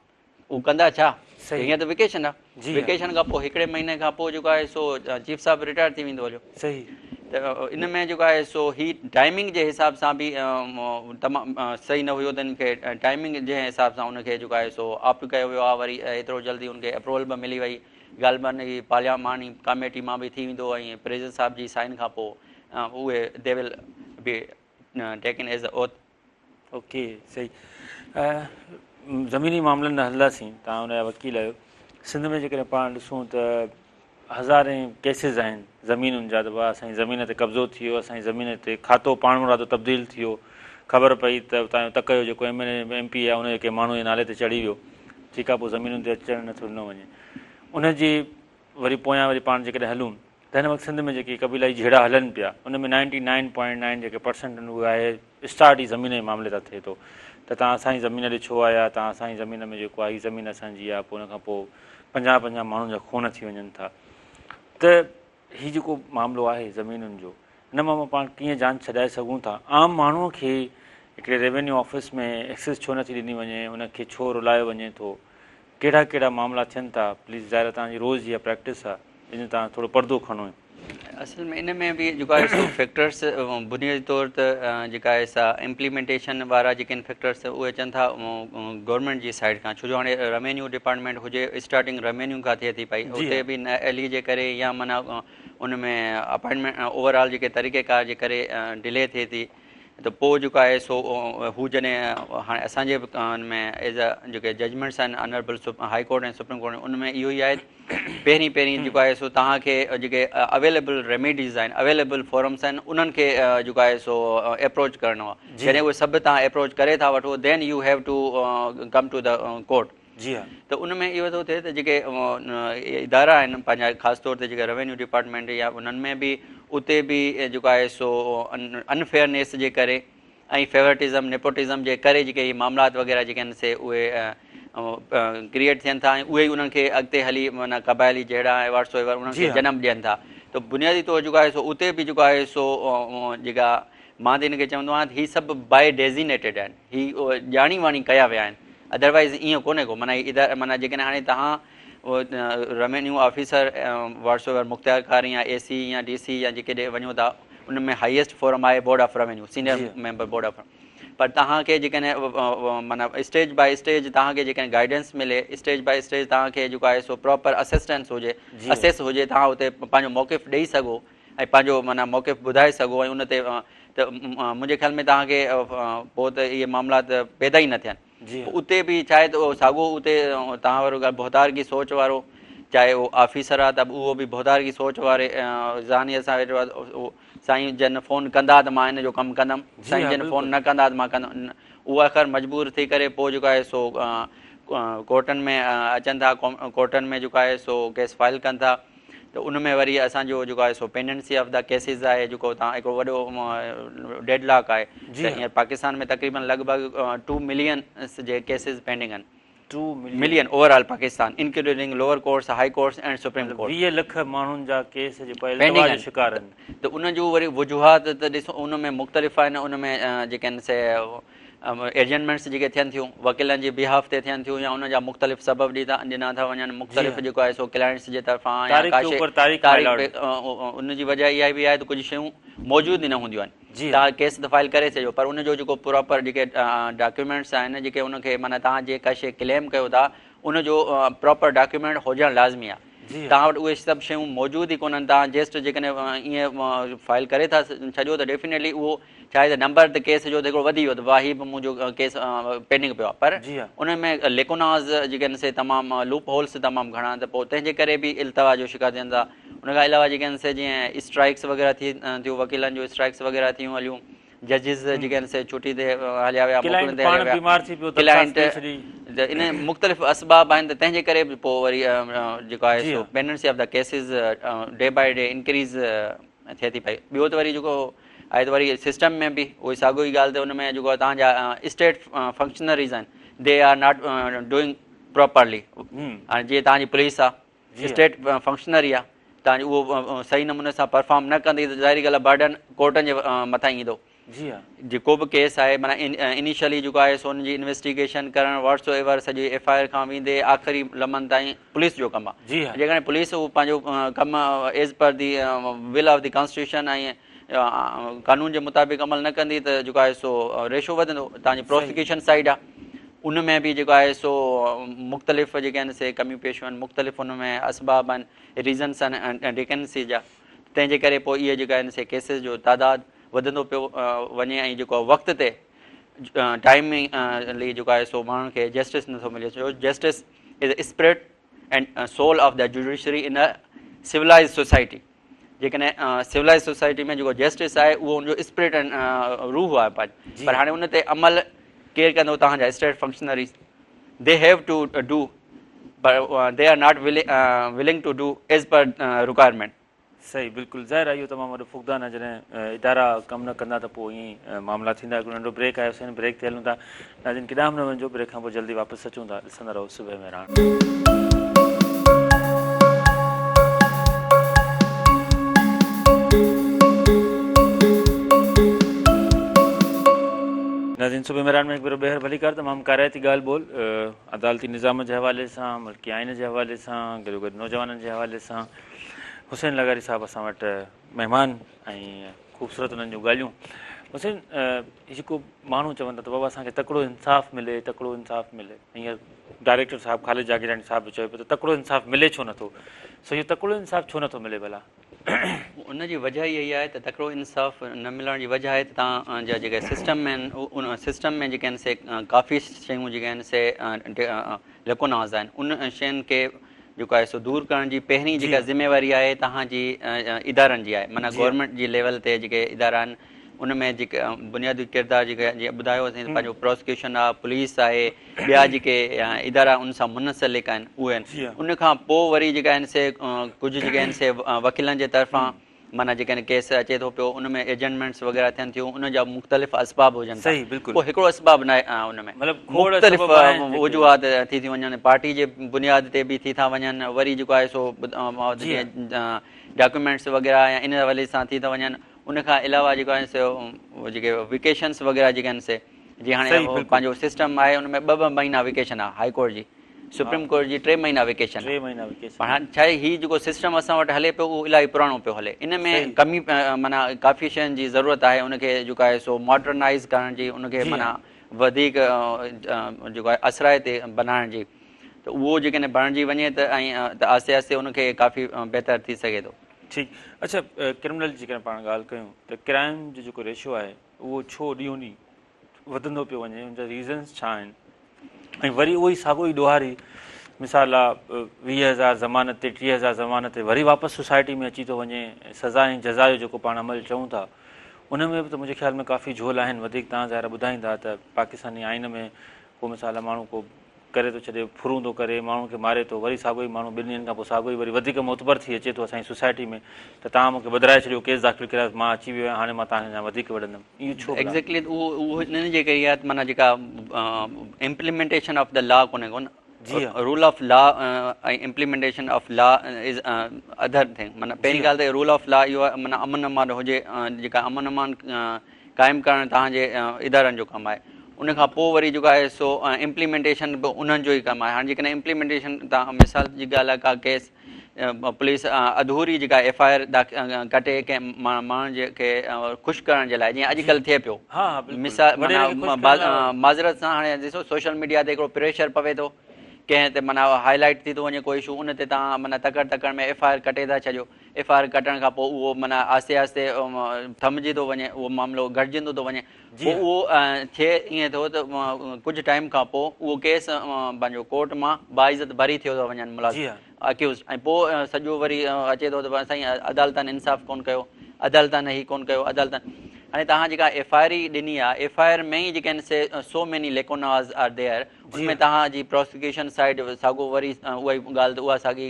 هو ڪندا ڇا؟ هينئر ته وڪيشن آ. وڪيشن کان پوء هڪڙي مهيني کان پوء جيڪو آهي سو چيف صاحب رٽائر ٿي ويندو هليو. صحيح. ته ان ۾ جيڪو آهي سو هي ٽائمنگ جي حساب سان به تمام صحيح نه هيو ته ان کي ٽائمنگ جنهن حساب سان ان کي جيڪو آهي سو آپٽ ڪيو ويو آهي وري ايترو جلدي ان کي اپروول به ملي وئي غالباً هي پارلياماني ڪاميٽي مان به ٿي ويندو ۽ پريزيڊنٽ صاحب جي سائن کان پوء اهي they will be taken as oath. Okay صحيح زميني معاملن ڏانهن هلنداسين توهان ان جا وڪيل آهيو سنڌ ۾ جيڪڏهن پاڻ ڏسون ته هزارين ڪيسز آهن زمينن جا ته بابا اسان جي زمين تي قبضو ٿي ويو اسان جي زمين تي کاتو پاڻمرادو تبديل ٿي ويو خبر پئي ته اتان جو تڪ جو جيڪو ايم اين اي ايم پي آهي ان جي ڪنهن ماڻهو جي نالي تي چڙهي ويو ٺيڪ آهي پوء زمينن تي اچڻ نٿو ڏنو وڃي ان جي وري پويان وري پاڻ جيڪڏهن هلون ته هن وقت سنڌ ۾ جيڪي قبيلائي جهيڙا هلن پيا ان ۾ نائنٽي نائن پوائنٽ نائن جيڪي پرسنٽ آهن اهي آهي اسٽارٽ ئي زمين جي معاملي تان ٿئي ٿو ته توهان اسان جي زمين ڏي ڇو آيا توهان اسان جي زمين ۾ جيڪو آهي هي زمين اسان جي آهي پوء ان کان پوء 50 50 ماڻهن جا خون ٿي وڃن ٿا ته هي جيڪو معاملو آهي زمينن جو ان مان پاڻ ڪيئن جان ڇڏائي سگهون ٿا عام ماڻهو کي هڪڙي ريونيو آفيس ۾ ايڪسيس ڇو نٿي ڏني وڃي ان کي ڇو رلايو وڃي ٿو ڪهڙا ڪهڙا معاملا ٿين ٿا پليز ظاهر آهي توهان جي روز جي اها پريڪٽس آهي. ان تان ٿورو پردو کڻو. اصل ۾ ان ۾ به جيڪو آهي سو فيڪٽرس بنيادي طور ته جيڪا آهي سا امپليمينٽيشن وارا جيڪي آهن فيڪٽرس اهي اچن ٿا گورنمينٽ جي سائيڊ کان ڇو جو هاڻي روينيو ڊپارٽمينٽ هجي اسٽارٽنگ روينيو کان ٿئي ٿي پئي اتي به نا اهلي جي ڪري يا معنيٰ ان ۾ اپائنٽمينٽ اوور آل جيڪي طريقي ڪار جي ڪري ڊلي ٿئي ٿي ته پوء جيڪو آهي سو هو جڏهن هاڻي اسان جي به ان ۾ ايز ا جيڪي ججمينٽس آهن honourable high court ۽ supreme court ان ۾ اهو ئي آهي پهرين پهرين جيڪو آهي سو توهان کي جيڪي اويليبل ريميڊيز آهن اويليبل فورمس آهن انهن کي جيڪو آهي سو اپروچ ڪرڻو آهي جڏهن اهي سڀ توهان اپروچ ڪري ٿا وٺو then you have to come to the court جي ها ته ان ۾ اهو ٿو ٿئي ته جيڪي ادارا آهن پنهنجا خاص طور تي جيڪي روينيو ڊپارٽمينٽ يا انهن ۾ به اتي به جيڪو آهي سو انفيئرنيس جي ڪري ۽ فيورٽزم نيپوٽزم جي ڪري جيڪي هي معاملات وغيره جيڪي آهن سي اهي ڪريئيٽ ٿين ٿا ۽ اهي ئي انهن کي اڳتي هلي معنيٰ قبائلي جهيڙا ۽ واٽ سو ايور انهن کي جنم ڏين ٿا ته بنيادي طور جيڪو آهي سو اتي به جيڪو آهي سو جيڪا مان ته هن کي چوندو آهيان ته هي سڀ بائي ڊيزينيٽيڊ آهن هي ڄاڻي واڻي ڪيا ويا آهن ادروائز ائين ڪونهي ڪو معنيٰ ادارا معنيٰ جيڪڏهن هاڻي توهان روينيو آفيسر واٽ سو ايور مختيار ڪار يا اي سي يا ڊي سي يا جيڪي ڏي وڃو ٿا ان ۾ هائيسٽ فورم آهي board of revenue senior member board of پر توهان کي جيڪڏهن معنيٰ اسٽيج باء اسٽيج توهان کي جيڪڏهن گائيڊنس ملي اسٽيج باء اسٽيج توهان کي جيڪو آهي سو پراپر اسسٽنس هجي اسيس هجي توهان اتي پنهنجو موقف ڏئي سگهو ۽ پنهنجو معنيٰ موقف ٻڌائي سگهو ۽ ان تي ته منهنجي خيال ۾ توهان کي پوء ته اهي معاملات پيدا ئي نه ٿين پوء اتي به چاهي ته اهو ساڳو اتي توهان وارو ڳالهه ڀوتارڪي سوچ وارو چاهي اهو آفيسر آهي ته به اهو به ڀوتارڪي سوچ واري ذهنيت سان ويٺو آهي سائين جن فون ڪندا ته مان ان جو ڪم ڪندم سائين جن فون نه ڪندا ته مان ڪندم اهو آخر مجبور ٿي ڪري پوء جيڪو آهي سو ڪورٽن ۾ اچن ٿا ڪورٽن ۾ جيڪو آهي سو ڪيس فائل ڪن ٿا ته ان ۾ وري اسان جو جيڪو آهي سو پينڊنسي آف the cases آهي جيڪو تان هڪڙو وڏو ڊيڊ لاڪ آهي ته هينئر پاڪستان ۾ تقريبن لڳ ڀڳ 2 ملين جي ڪيسز پينڊنگ آهن 2 million overall Pakistan including lower courts high courts and supreme court 20 lakh ماڻهن جا ڪيس جيڪو آهي التوا جو شڪار آهن ته ان جو وري وجوهات ته ڏسو ان ۾ مختلف آهن ان ۾ جيڪي آهن سي ايڊجنمينٽس جيڪي ٿين ٿيون وڪيلن جي بيهاف تي ٿين ٿيون يا ان جا مختلف سبب ڏنا ٿا وڃن مختلف جيڪو آهي سو ڪلائنٽس جي طرفان يا ڪا شي تاريخ ان جي وجه اها به آهي ته ڪجهه شيون موجود ئي نه هونديون آهن توهان ڪيس ته فائل ڪري ڇڏيو پر ان جو جيڪو پراپر جيڪي ڊاڪيومينٽس آهن جيڪي ان کي معنيٰ توهان جيڪا شي ڪليم ڪيو ٿا ان جو پراپر ڊاڪيومينٽ هجڻ لازمي آهي توهان وٽ اهي سڀ شيون موجود ئي ڪونهن توهان جسٽ جيڪڏهن ائين فائل ڪري ٿا ڇڏيو ته ڊيفينيٽلي اهو ڇا آهي ته نمبر ته ڪيس جو ته هڪڙو وڌي ويو ته واهه هي به منهنجو ڪيس پينڊنگ پيو آهي پر ان ۾ ليڪوناز جيڪي آهن سي تمام لوپ هولس تمام گهڻا آهن ته پوء تنهن جي ڪري به التوا جو شڪار ٿين ٿا ان کان علاوه جيڪي آهن سي جيئن اسٽرائڪس وغيره ٿي ٿيون وڪيلن جون اسٽرائڪس وغيره ٿيون هليون ججز جيڪي آهن سي ڇٽي تي هليا ويا موڪلن تي هليا ويا ڪلائنٽ ته ان مختلف اسباب آهن ته تنهن جي ڪري به پوء وري جيڪو آهي سو pendency of the cases day by day increase ٿئي ٿي پئي ٻيو ته وري جيڪو آهي ته وري سسٽم ۾ به اهو ساڳيو ئي ڳالهه ته ان ۾ جيڪو توهان جا اسٽيٽ فنڪشنريز آهن they are not doing properly هاڻي جيئن توهان جي پوليس آهي اسٽيٽ فنڪشنري آهي توهان جي اهو صحيح نموني سان پرفارم نه ڪندي ته ظاهري ڳالهه آهي برڊن ڪورٽن جي مٿان ايندو جي ها. جيڪو به ڪيس آهي معنيٰ انيشلي جيڪو آهي سو ان جي انويسٽيگيشن ڪرڻ واٽ سو ايور سڄي ايف I R کان ويندي آخري لمحن تائين پوليس جو ڪم آهي جي ها. جيڪڏهن پوليس اهو پنهنجو ڪم as per the will of the constitution ۽ قانون جي مطابق عمل نه ڪندي ته جيڪو آهي سو ريشو وڌندو تان جي پروسيڪيوشن سائيڊ آهي ان ۾ به جيڪو آهي سو مختلف جيڪي آهن سي ڪميون پيشيون آهن مختلف ان ۾ اسباب آهن ريزنس آهن ويڪنسي جا تنهن جي ڪري پوء اهي جيڪا آهن سي ڪيسز جو تعداد وڌندو پيو وڃي ۽ جيڪو وقت تي ٽائيملي جيڪو آهي سو ماڻهن کي جسٽس نٿو ملي ڇو justice is spirit and soul of the judiciary in a civilized society جيڪڏهن سولائز سوسائٽي ۾ جيڪو جسٽس آهي اهو ان جو اسپرٽ ۽ روح آهي پنهنجو پر هاڻي ان تي عمل ڪير ڪندو توهان جا state functionaries they have to do per they are not willing to do as per requirement صحيح بلڪل ظاهر آهي اهو تمام وڏو فقدان آهي جڏهن ادارا ڪم نه ڪندا ته پوء ائين ئي معاملا ٿيندا هڪڙو ننڍو بريڪ آهي حسين بريڪ تي هلون ٿا ناظرين ڪيڏانهن به نه وڃجو بريڪ کان پوء جلدي واپس اچون ٿا ڏسندا رهو صبح مهراڻ. ناظرين صبح مهراڻ ۾ هڪ ڀيرو ٻيهر ڀليڪار تمام ڪارائتي ڳالهه ٻولهه عدالتي نظام جي حوالي سان ملڪي آئين جي حوالي سان گڏوگڏ نوجوانن جي حوالي سان حسين لغاري صاحب اسان وٽ مهمان ۽ خوبصورت انهن جون ڳالهيون. حسين هي جيڪو ماڻهو چون ٿا ته بابا اسان کي تڪڙو انصاف ملي تڪڙو انصاف ملي هينئر ڊائريڪٽر صاحب خالد جاگيراڻي صاحب به چيو پيو ته تڪڙو انصاف ملي ڇو نٿو سو اهو تڪڙو انصاف ڇو نٿو ملي ڀلا؟ ان جي وجه اها ئي آهي ته تڪڙو انصاف نه ملڻ جي وجه آهي ته توهان جا جيڪي سسٽم ۾ آهن ان سسٽم ۾ جيڪي آهن سي ڪافي شيون جيڪي آهن سي لڪوناز آهن ان شين کي جيڪو آهي سو دور ڪرڻ جي پهرين جيڪا ذميواري آهي توهان جي ادارن جي آهي معنيٰ گورنمينٽ جي ليول تي جيڪي ادارا آهن ان ۾ جيڪي بنيادي ڪردار جيڪي جيئن ٻڌايو اسين پنهنجو پراسيڪيوشن آهي پوليس آهي ٻيا جيڪي ادارا ان سان منسلڪ آهن اهي آهن ان کان پوء وري جيڪا آهن سي ڪجهه جيڪي آهن سي وڪيلن جي طرفان معنيٰ جيڪڏهن ڪيس اچي ٿو پيو ان ۾ ايجنمينٽس وغيره ٿين ٿيون ان جا مختلف اسباب هجن ٿا ڪو هڪڙو اسباب ناهي ان ۾ مختلف وجوهات ٿي ٿيون وڃن پارٽي جي بنياد تي به ٿي ٿا وڃن وري جيڪو آهي سو ڊاڪيومينٽس وغيره يا ان حوالي سان ٿي ٿا وڃن ان کان علاوه جيڪو آهي سو جيڪي ويڪيشنس وغيره جيڪي آهن سي جي هاڻي پنهنجو سسٽم آهي ان ۾ ٻه ٻه مهينا ويڪيشن آهي هائي ڪورٽ جي سپريم ڪورٽ جي ٽي مهينا ويڪيشن ٽي مهينا ويڪيشن پر هاڻ ڇا آهي هي جيڪو سسٽم اسان وٽ هلي پيو اهو الاهي پراڻو پيو هلي ان ۾ ڪمي معنيٰ ڪافي شين جي ضرورت آهي ان کي جيڪو آهي سو ماڊرنائز ڪرڻ جي ان کي معنيٰ وڌيڪ جيڪو آهي اثرائتي بنائڻ جي ته اهو جيڪڏهن بڻجي وڃي ته ۽ ته آهستي آهستي ان کي ڪافي بهتر ٿي سگهي ٿو. ٺيڪ اڇا ڪرمنل جي جيڪڏهن پاڻ ڳالهه ڪيون ته ڪرائم جو جيڪو ريشو آهي اهو ڇو ڏينهون ڏينهن وڌندو پيو وڃي ان جا ريزنس ڇا آهن ۽ وري اهو ئي ساڳو ئي ڏوهاري مثال آ 20000 ضمانت تي 30000 ضمانت تي وري واپس سوسائٽي ۾ اچي ٿو وڃي سزا ۽ جزا جو جيڪو پاڻ عمل چئون ٿا ان ۾ به ته منهنجي خيال ۾ ڪافي جهول آهن وڌيڪ توهان ظاهر ٻڌائيندا ته پاڪستاني آئين ۾ ڪو مثال آ ماڻهو ڪو ڪري ٿو ڇڏي، ڦرون ٿو ڪري، ماڻهن کي ماري ٿو، وري ساڳيو ئي ماڻهو ٻن ڏينهن کان پوء ساڳيو ئي وري وڌيڪ معتبر ٿي اچي ٿو اسان جي سوسائٽي ۾ ته توهان مون کي ٻڌرائي ڇڏيو، ڪيس داخل ڪرايو مان اچي ويو آهيان، هاڻي مان توهان کي اڃا وڌيڪ وڙهندم. اهو ڇو ڀلا؟ ايگزيڪٽلي اهو اهو انهن جي ڪري آهي ته معنيٰ جيڪا امپليمينٽيشن آف the لا ڪونهي ڪو نه rule of law ۽ implementation of law is other thing معنيٰ پهرين ڳالهه ته رول آف لا اهو آهي معنيٰ امن امان هجي جيڪا امن امان قائم ڪرڻ توهان جي ادارن جو ڪم آهي ان کان پوء وري جيڪو آهي سو امپليمينٽيشن به انهن جو ئي ڪم آهي هاڻي جيڪڏهن امپليمينٽيشن توهان مثال جي ڳالهه آهي ڪا ڪيس پوليس اڌوري جيڪا ايف I R ڪٽي ڪنهن ماڻهن جي کي خوش ڪرڻ جي لاء جيئن اڄڪلهه ٿئي پيو مثال معذرت سان هاڻي ڏسو سوشل ميڊيا تي هڪڙو پريشر پوي ٿو ڪنهن تي معنيٰ هائي لائيٽ ٿي ٿو وڃي ڪو اشو ان تي توهان معنيٰ تڪڙ تڪڙ ۾ ايف I R ڪٽي ٿا ڇڏيو ايف I R ڪٽڻ کان پوء اهو معنيٰ آهستي آهستي ٿمجي ٿو وڃي اهو معاملو گهٽجندو ٿو وڃي پوء اهو ٿئي ائين ٿو ته ڪجهه ٽائيم کان پوء اهو ڪيس پنهنجو ڪورٽ مان باعزت بري ٿيو ٿو وڃن ملازم اڪيوزڊ ۽ پوء سڄو وري اچي ٿو ته سائين عدالتن انصاف ڪون ڪيو عدالتن هي ڪون ڪيو عدالتن هاڻي توهان جيڪا ايف I R ئي ڏني آهي ايف I R ۾ ئي جيڪي آهن سي سو ميني ليڪوناز آر there ان ۾ توهان جي پراسيڪيوشن سائيڊ ساڳو وري اها ئي ڳالهه ته اها ساڳي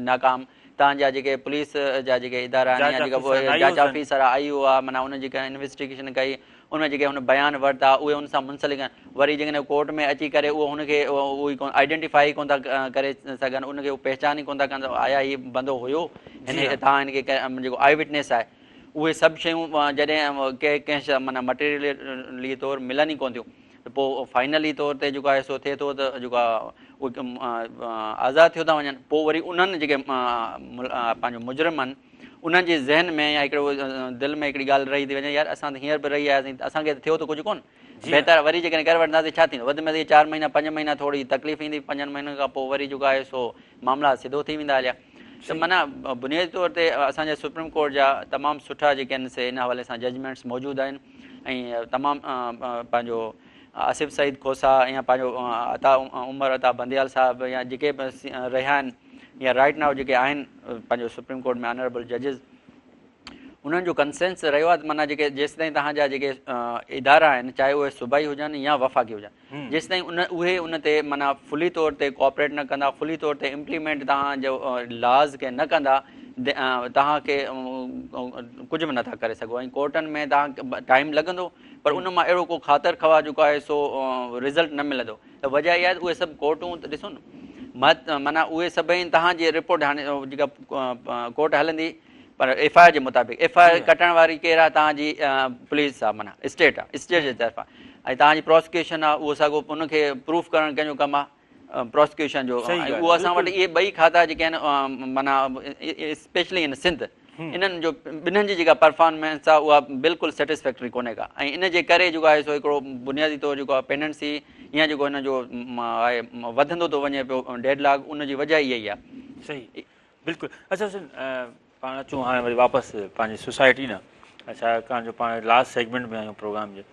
ناڪام تان جا جيڪي پوليس جا جيڪي ادارا آهن يا جيڪا جاچ آفيسر آ آئي او آ معنيٰ انهن جيڪا انويسٽيگيشن ڪئي ان ۾ جيڪي هن بيان ورتا اهي ان سان منسلڪ آهن وري جيڪڏهن ڪورٽ ۾ اچي ڪري اهو هن کي اهو ئي ڪون آئيڊينٽيفائي ئي ڪون ٿا ڪري سگهن ان کي پهچان ئي ڪون ٿا ڪن ته آيا هي بندو هيو هن تان هن کي جيڪو آئي وٽنيس آهي اهي سڀ شيون جڏهن ڪنهن معنيٰ مٽيريلي طور ملن ئي ڪون ٿيون ته پوء فائنلي طور تي جيڪو آهي سو ٿئي ٿو ته جيڪو آهي آزاد ٿيو ٿا وڃن پوء وري انهن جيڪي پنهنجو مجرم آهن انهن جي ذهن ۾ يا هڪڙو دل ۾ هڪڙي ڳالهه رهي ٿي وڃي يار اسان ته هينئر به رهي آياسين اسان کي ته ٿيو ته ڪجهه ڪونه بهتر وري جيڪڏهن ڪري وٺنداسين ڇا ٿيندو وڌ ۾ وڌ چار مهينا پنج مهينا ٿوري تڪليف ايندي پنجن مهينن کان پوء وري جيڪو آهي سو معاملا سڌو ٿي ويندا هليا ته معنيٰ بنيادي طور تي اسان جي سپريم ڪورٽ جا تمام سٺا جيڪي آهن سي ان حوالي سان ججمينٽس موجود آهن ۽ تمام پنهنجو آصف سعيد کوسا يا پنهنجو عطا عمر عطا بنديال صاحب يا جيڪي به رهيا آهن يا رائٽ نائو جيڪي آهن پنهنجو سپريم ڪورٽ ۾ آنربل ججز انهن جو ڪنسينس رهيو آهي ته معنيٰ جيڪي جيستائين توهان جا جيڪي ادارا آهن چاهي اهي صوبائي هجن يا وفاقي هجن جيستائين ان اهي ان تي معنيٰ فلي طور تي ڪوآپريٽ نه ڪندا فلي طور تي امپليمينٽ توهان جو لاز کي نه ڪندا توهان کي ڪجهه به نٿا ڪري سگهو ۽ ڪورٽن ۾ توهان ٽائيم لڳندو پر ان مان اهڙو ڪو خاطر خواهه جيڪو آهي سو رزلٽ نه ملندو ته وجه اها آهي ته اهي سڀ ڪورٽون ته ڏسو نه معنيٰ اهي سڀئي توهان جي رپورٽ هاڻي جيڪا ڪورٽ هلندي پر ايف I R جي مطابق ايف I R ڪٽڻ واري ڪير آهي توهان جي پوليس آهي معنيٰ اسٽيٽ آهي اسٽيٽ جي طرفان ۽ توهان جي پراسيڪيوشن آهي اهو ساڳو ان کي پروف ڪرڻ ڪنهن جو ڪم آهي پراسيڪيوشن جو ۽ اهو اسان وٽ اهي ٻئي کاتا جيڪي آهن معنيٰ اسپيشلي ان سنڌ انهن جو ٻنهن جي جيڪا پرفارمنس آهي اها بلڪل سيٽسفيڪٽري ڪونهي ڪا ۽ ان جي ڪري جيڪو آهي سو هڪڙو بنيادي طور جيڪو آهي پينڊنسي يا جيڪو هن جو آهي وڌندو ٿو وڃي پيو ڊيڊ لاڪ ان جي وجه اها ئي آهي. صحيح بلڪل اچها حسين پاڻ اچون هاڻي وري واپس پنهنجي سوسائٽي ڏانهن ڇاڪاڻ جو پاڻ لاسٽ سيگمينٽ ۾ آهيون پروگرام جي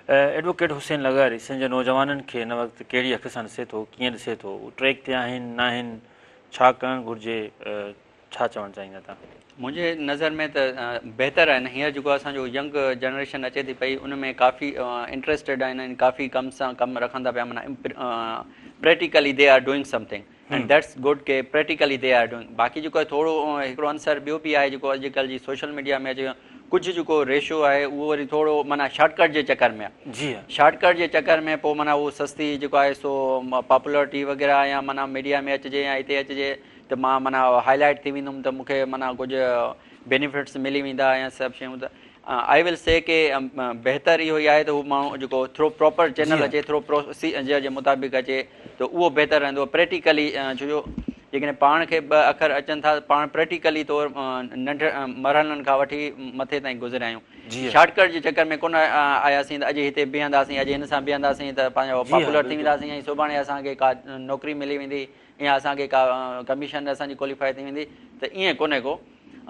ايڊووڪيٽ حسين لغاري سنڌ جي نوجوانن کي هن وقت ڪهڙي اک سان ڏسي ٿو ڪيئن ڏسي ٿو هو ٽريڪ تي آهن ناهن ڇا ڪرڻ گهرجي ڇا چوڻ چاهيندا توهان؟ منهنجي نظر ۾ ته بهتر آهن هينئر جيڪو اسان جو ينگ جنريشن اچي ٿي پئي ان ۾ ڪافي انٽريسٽيڊ آهن ۽ ڪافي ڪم سان ڪم رکن ٿا پيا معنيٰ practically they are doing something and that's good K practically they are doing باقي جيڪو آهي ٿورو هڪڙو عنصر ٻيو به آهي جيڪو اڄڪلهه جي سوشل ميڊيا ۾ اچي ويو ڪجهه جيڪو ريشو آهي اهو وري ٿورو معنيٰ شارٽ ڪٽ جي چڪر ۾ آهي جي شارٽ ڪٽ جي چڪر ۾ پوء معنيٰ اهو سستي جيڪو آهي سو پاپولرٽي وغيره يا معنيٰ ميڊيا ۾ اچجي يا هتي اچجي ته مان معنيٰ هائي لائيٽ ٿي ويندم ته مون کي معنيٰ ڪجهه بينيفٽس ملي ويندا يا سڀ شيون ته آئي ول سي ڪي بهتر اهو ئي آهي ته هو ماڻهو جيڪو ٿرو پراپر چينل اچي ٿرو پروسيجر جي مطابق اچي ته اهو بهتر رهندو پريڪٽيڪلي ڇو جو جيڪڏهن پاڻ کي ٻه اکر اچن ٿا ته پاڻ پريڪٽيڪلي طور ننڍ مرحلن کان وٺي مٿي تائين گذريا آهيون شارٽ ڪٽ جي چڪر ۾ ڪونه آياسين ته اڄ هتي بيهنداسين اڄ هن سان بيهنداسين ته پنهنجو پاپولر ٿي وينداسين ۽ سڀاڻي اسان کي ڪا نوڪري ملي ويندي يا اسان کي ڪا ڪميشن اسان جي ڪواليفائي ٿي ويندي ته ائين ڪونهي ڪو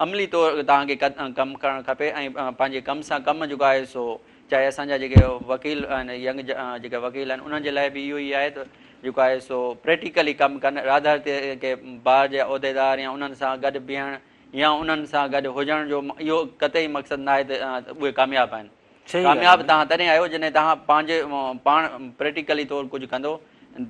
عملي طور توهان کي ڪم ڪرڻ کپي ۽ پنهنجي ڪم سان ڪم جيڪو آهي سو چاهي اسان جا جيڪي وڪيل آهن ينگ جيڪي وڪيل آهن انهن جي لاء به اهو ئي آهي ته جيڪو آهي سو پريڪٽيڪلي ڪم ڪن راڌر ڪي بار جي عهديدار يا انهن سان گڏ بيهڻ يا انهن سان گڏ هجڻ جو اهو قطعي مقصد نه آهي ته اهي ڪامياب آهن ڪامياب توهان تڏهن آهيو جڏهن توهان پنهنجي پاڻ پريڪٽيڪلي طور ڪجهه ڪندو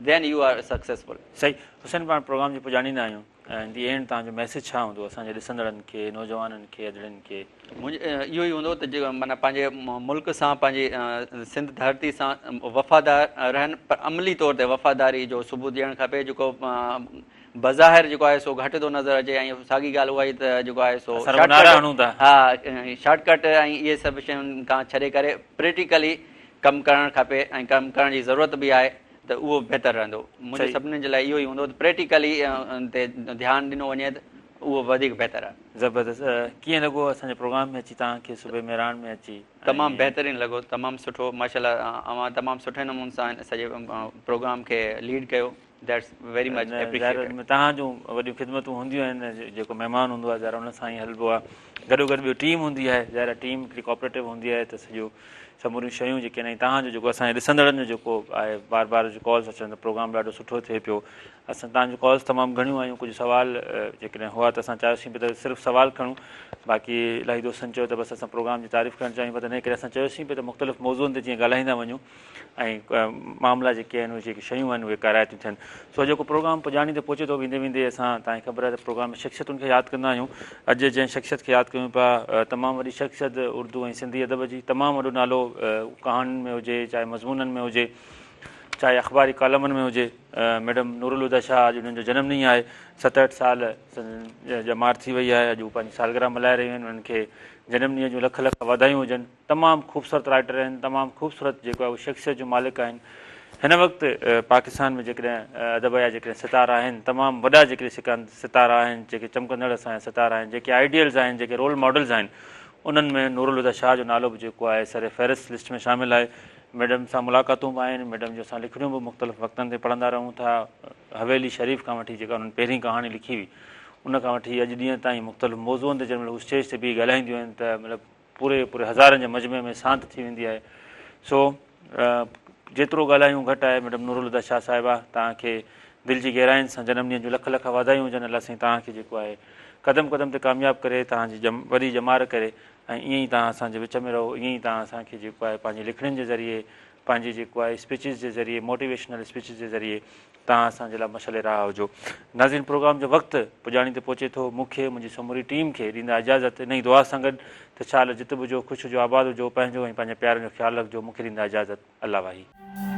دين يو آر سڪسيسفل. صحيح حسين پاڻ پروگرام جي پڄاڻي ڏانهن آهيون ان the and توهان جو ميسيج ڇا هوندو اسان جي ڏسندڙن کي نوجوانن کي ادڙين کي. منهنجو اهو ئي هوندو ته معنيٰ پنهنجي ملڪ سان پنهنجي سنڌ ڌرتي سان وفادار رهن پر عملي طور تي وفاداري جو ثبوت ڏيڻ کپي جيڪو بظاهر جيڪو آهي سو گهٽ ٿو نظر اچي ۽ ساڳي ڳالهه اها ئي ته جيڪو آهي سو اسان رڳو نعرا هڻون ٿا. ها شارٽ ڪٽ ۽ اهي سڀ شين کان ڇڏي ڪري پريڪٽيڪلي ڪم ڪرڻ کپي ۽ ڪم ڪرڻ جي ضرورت به آهي ته اهو بهتر رهندو. منهنجو سڀني جي لاء اهو ئي هوندو ته پريڪٽيڪلي تي ڌيان ڏنو وڃي ته اهو وڌيڪ بهتر آهي. زبردست ڪيئن لڳو اسان جي پروگرام ۾ اچي توهان کي صبح مهراڻ ۾ اچي. تمام بهترين لڳو تمام سٺو ماشاءالله اوهان تمام سٺي نموني سان هن سڄي پروگرام کي ليڊ ڪيو that's very much appreciated. توهان جون وڏيون خدمتون هونديون آهن جيڪو مهمان هوندو آهي ظاهر ان سان ئي هلبو آهي گڏو گڏ ٻيو ٽيم هوندي آهي ظاهر آهي ٽيم هڪڙي ڪوآپريٽو هوندي آهي ته سڄو سموريون شيون جيڪي آهن ۽ توهان جو جيڪو اسان جي ڏسندڙن جو جيڪو آهي بار بار ڪالز اچن ته پروگرام ڏاڍو سٺو ٿئي پيو اسان توهان جون ڪالز تمام گهڻيون آيون ڪجهه سوال جيڪڏهن هئا ته اسان چاهيوسين پئي ته صرف سوال کڻون باقي الاهي دوستن چيو ته بس اسان پروگرام جي تعريف ڪرڻ چاهيون پيا ته انهي ڪري اسان چيوسين پئي ته مختلف موضوعن تي جيئن ڳالهائيندا وڃون ۽ معاملا جيڪي آهن اهي جيڪي شيون آهن اهي ڪارائتيون ٿين سو جيڪو پروگرام پڄاڻي تي پهچي ٿو ويندي ويندي اسان توهان کي خبر آهي ته پروگرام ۾ شخصيتن کي ياد ڪندا آهيون اڄ جنهن شخصيت کي ياد ڪيون پيا تمام وڏي شخصيت اردو ۽ سنڌي ادب جي تمام وڏو نالو ڪهاڻين ۾ هجي چاهي مضمونن ۾ هجي چاهي اخباري ڪالمن ۾ هجي ميڊم نور الهديٰ شاهه اڄ انهن جو جنم ڏينهن آهي 67 سال سندن ڄمار ٿي وئي آهي اڄ هو پنهنجي سالگرهه ملهائي رهيون آهن انهن کي جنم ڏينهن جون لک لک واڌايون هجن تمام خوبصورت رائٽر آهن تمام خوبصورت جيڪو آهي اهو شخصيت جو مالڪ آهن هن وقت پاڪستان ۾ جيڪڏهن ادب جا جيڪڏهن ستارا آهن تمام وڏا جيڪڏهن ستارا آهن جيڪي چمڪندڙ اسان جا ستارا آهن جيڪي آئيڊيلز آهن جيڪي رول ماڊلز آهن انهن ۾ نور الهديٰ شاهه جو نالو به جيڪو آهي سر فهرست لسٽ ۾ شامل آهي ميڊم سان ملاقاتون به آهن ميڊم جون اسان لکڻيون به مختلف وقتن تي پڙهندا رهون ٿا حويلي شريف کان وٺي جيڪا انهن پهرين ڪهاڻي لکي هئي ان کان وٺي اڄ ڏينهن تائين مختلف موضوعن تي جنهن مهل هو اسٽيج تي بيهي ڳالهائينديون آهن ته مطلب پوري پوري هزارن جي مجمع ۾ سانت ٿي ويندي آهي سو جيترو ڳالهايون گهٽ آهي ميڊم نورالهديٰ شاهه صاحبه توهان کي دل جي گهراين سان جنم ڏينهن جون لک لک واڌايون هجن الله سائين توهان کي جيڪو آهي قدم قدم تي ڪامياب ڪري توهان جي وڏي ڄمار ڪري ۽ ائين ئي توهان اسان جي وچ ۾ رهو ائين ئي توهان اسان کي جيڪو آهي پنهنجي لکڻين جي ذريعي پنهنجي جيڪو آهي اسپيچز جي ذريعي موٽيويشنل اسپيچز جي ذريعي توهان اسان جي لاء مشعل راهه هجو. ناظرين پروگرام جو وقت پڄاڻي تي پهچي ٿو مون کي منهنجي سموري ٽيم کي ڏيندا اجازت انهي دعا سان گڏ ته شال جت به هجو خوش هجو آباد هجو پنهنجو ۽ پنهنجي پيارن جو خيال رکجو مون کي ڏيندا اجازت الله واهي.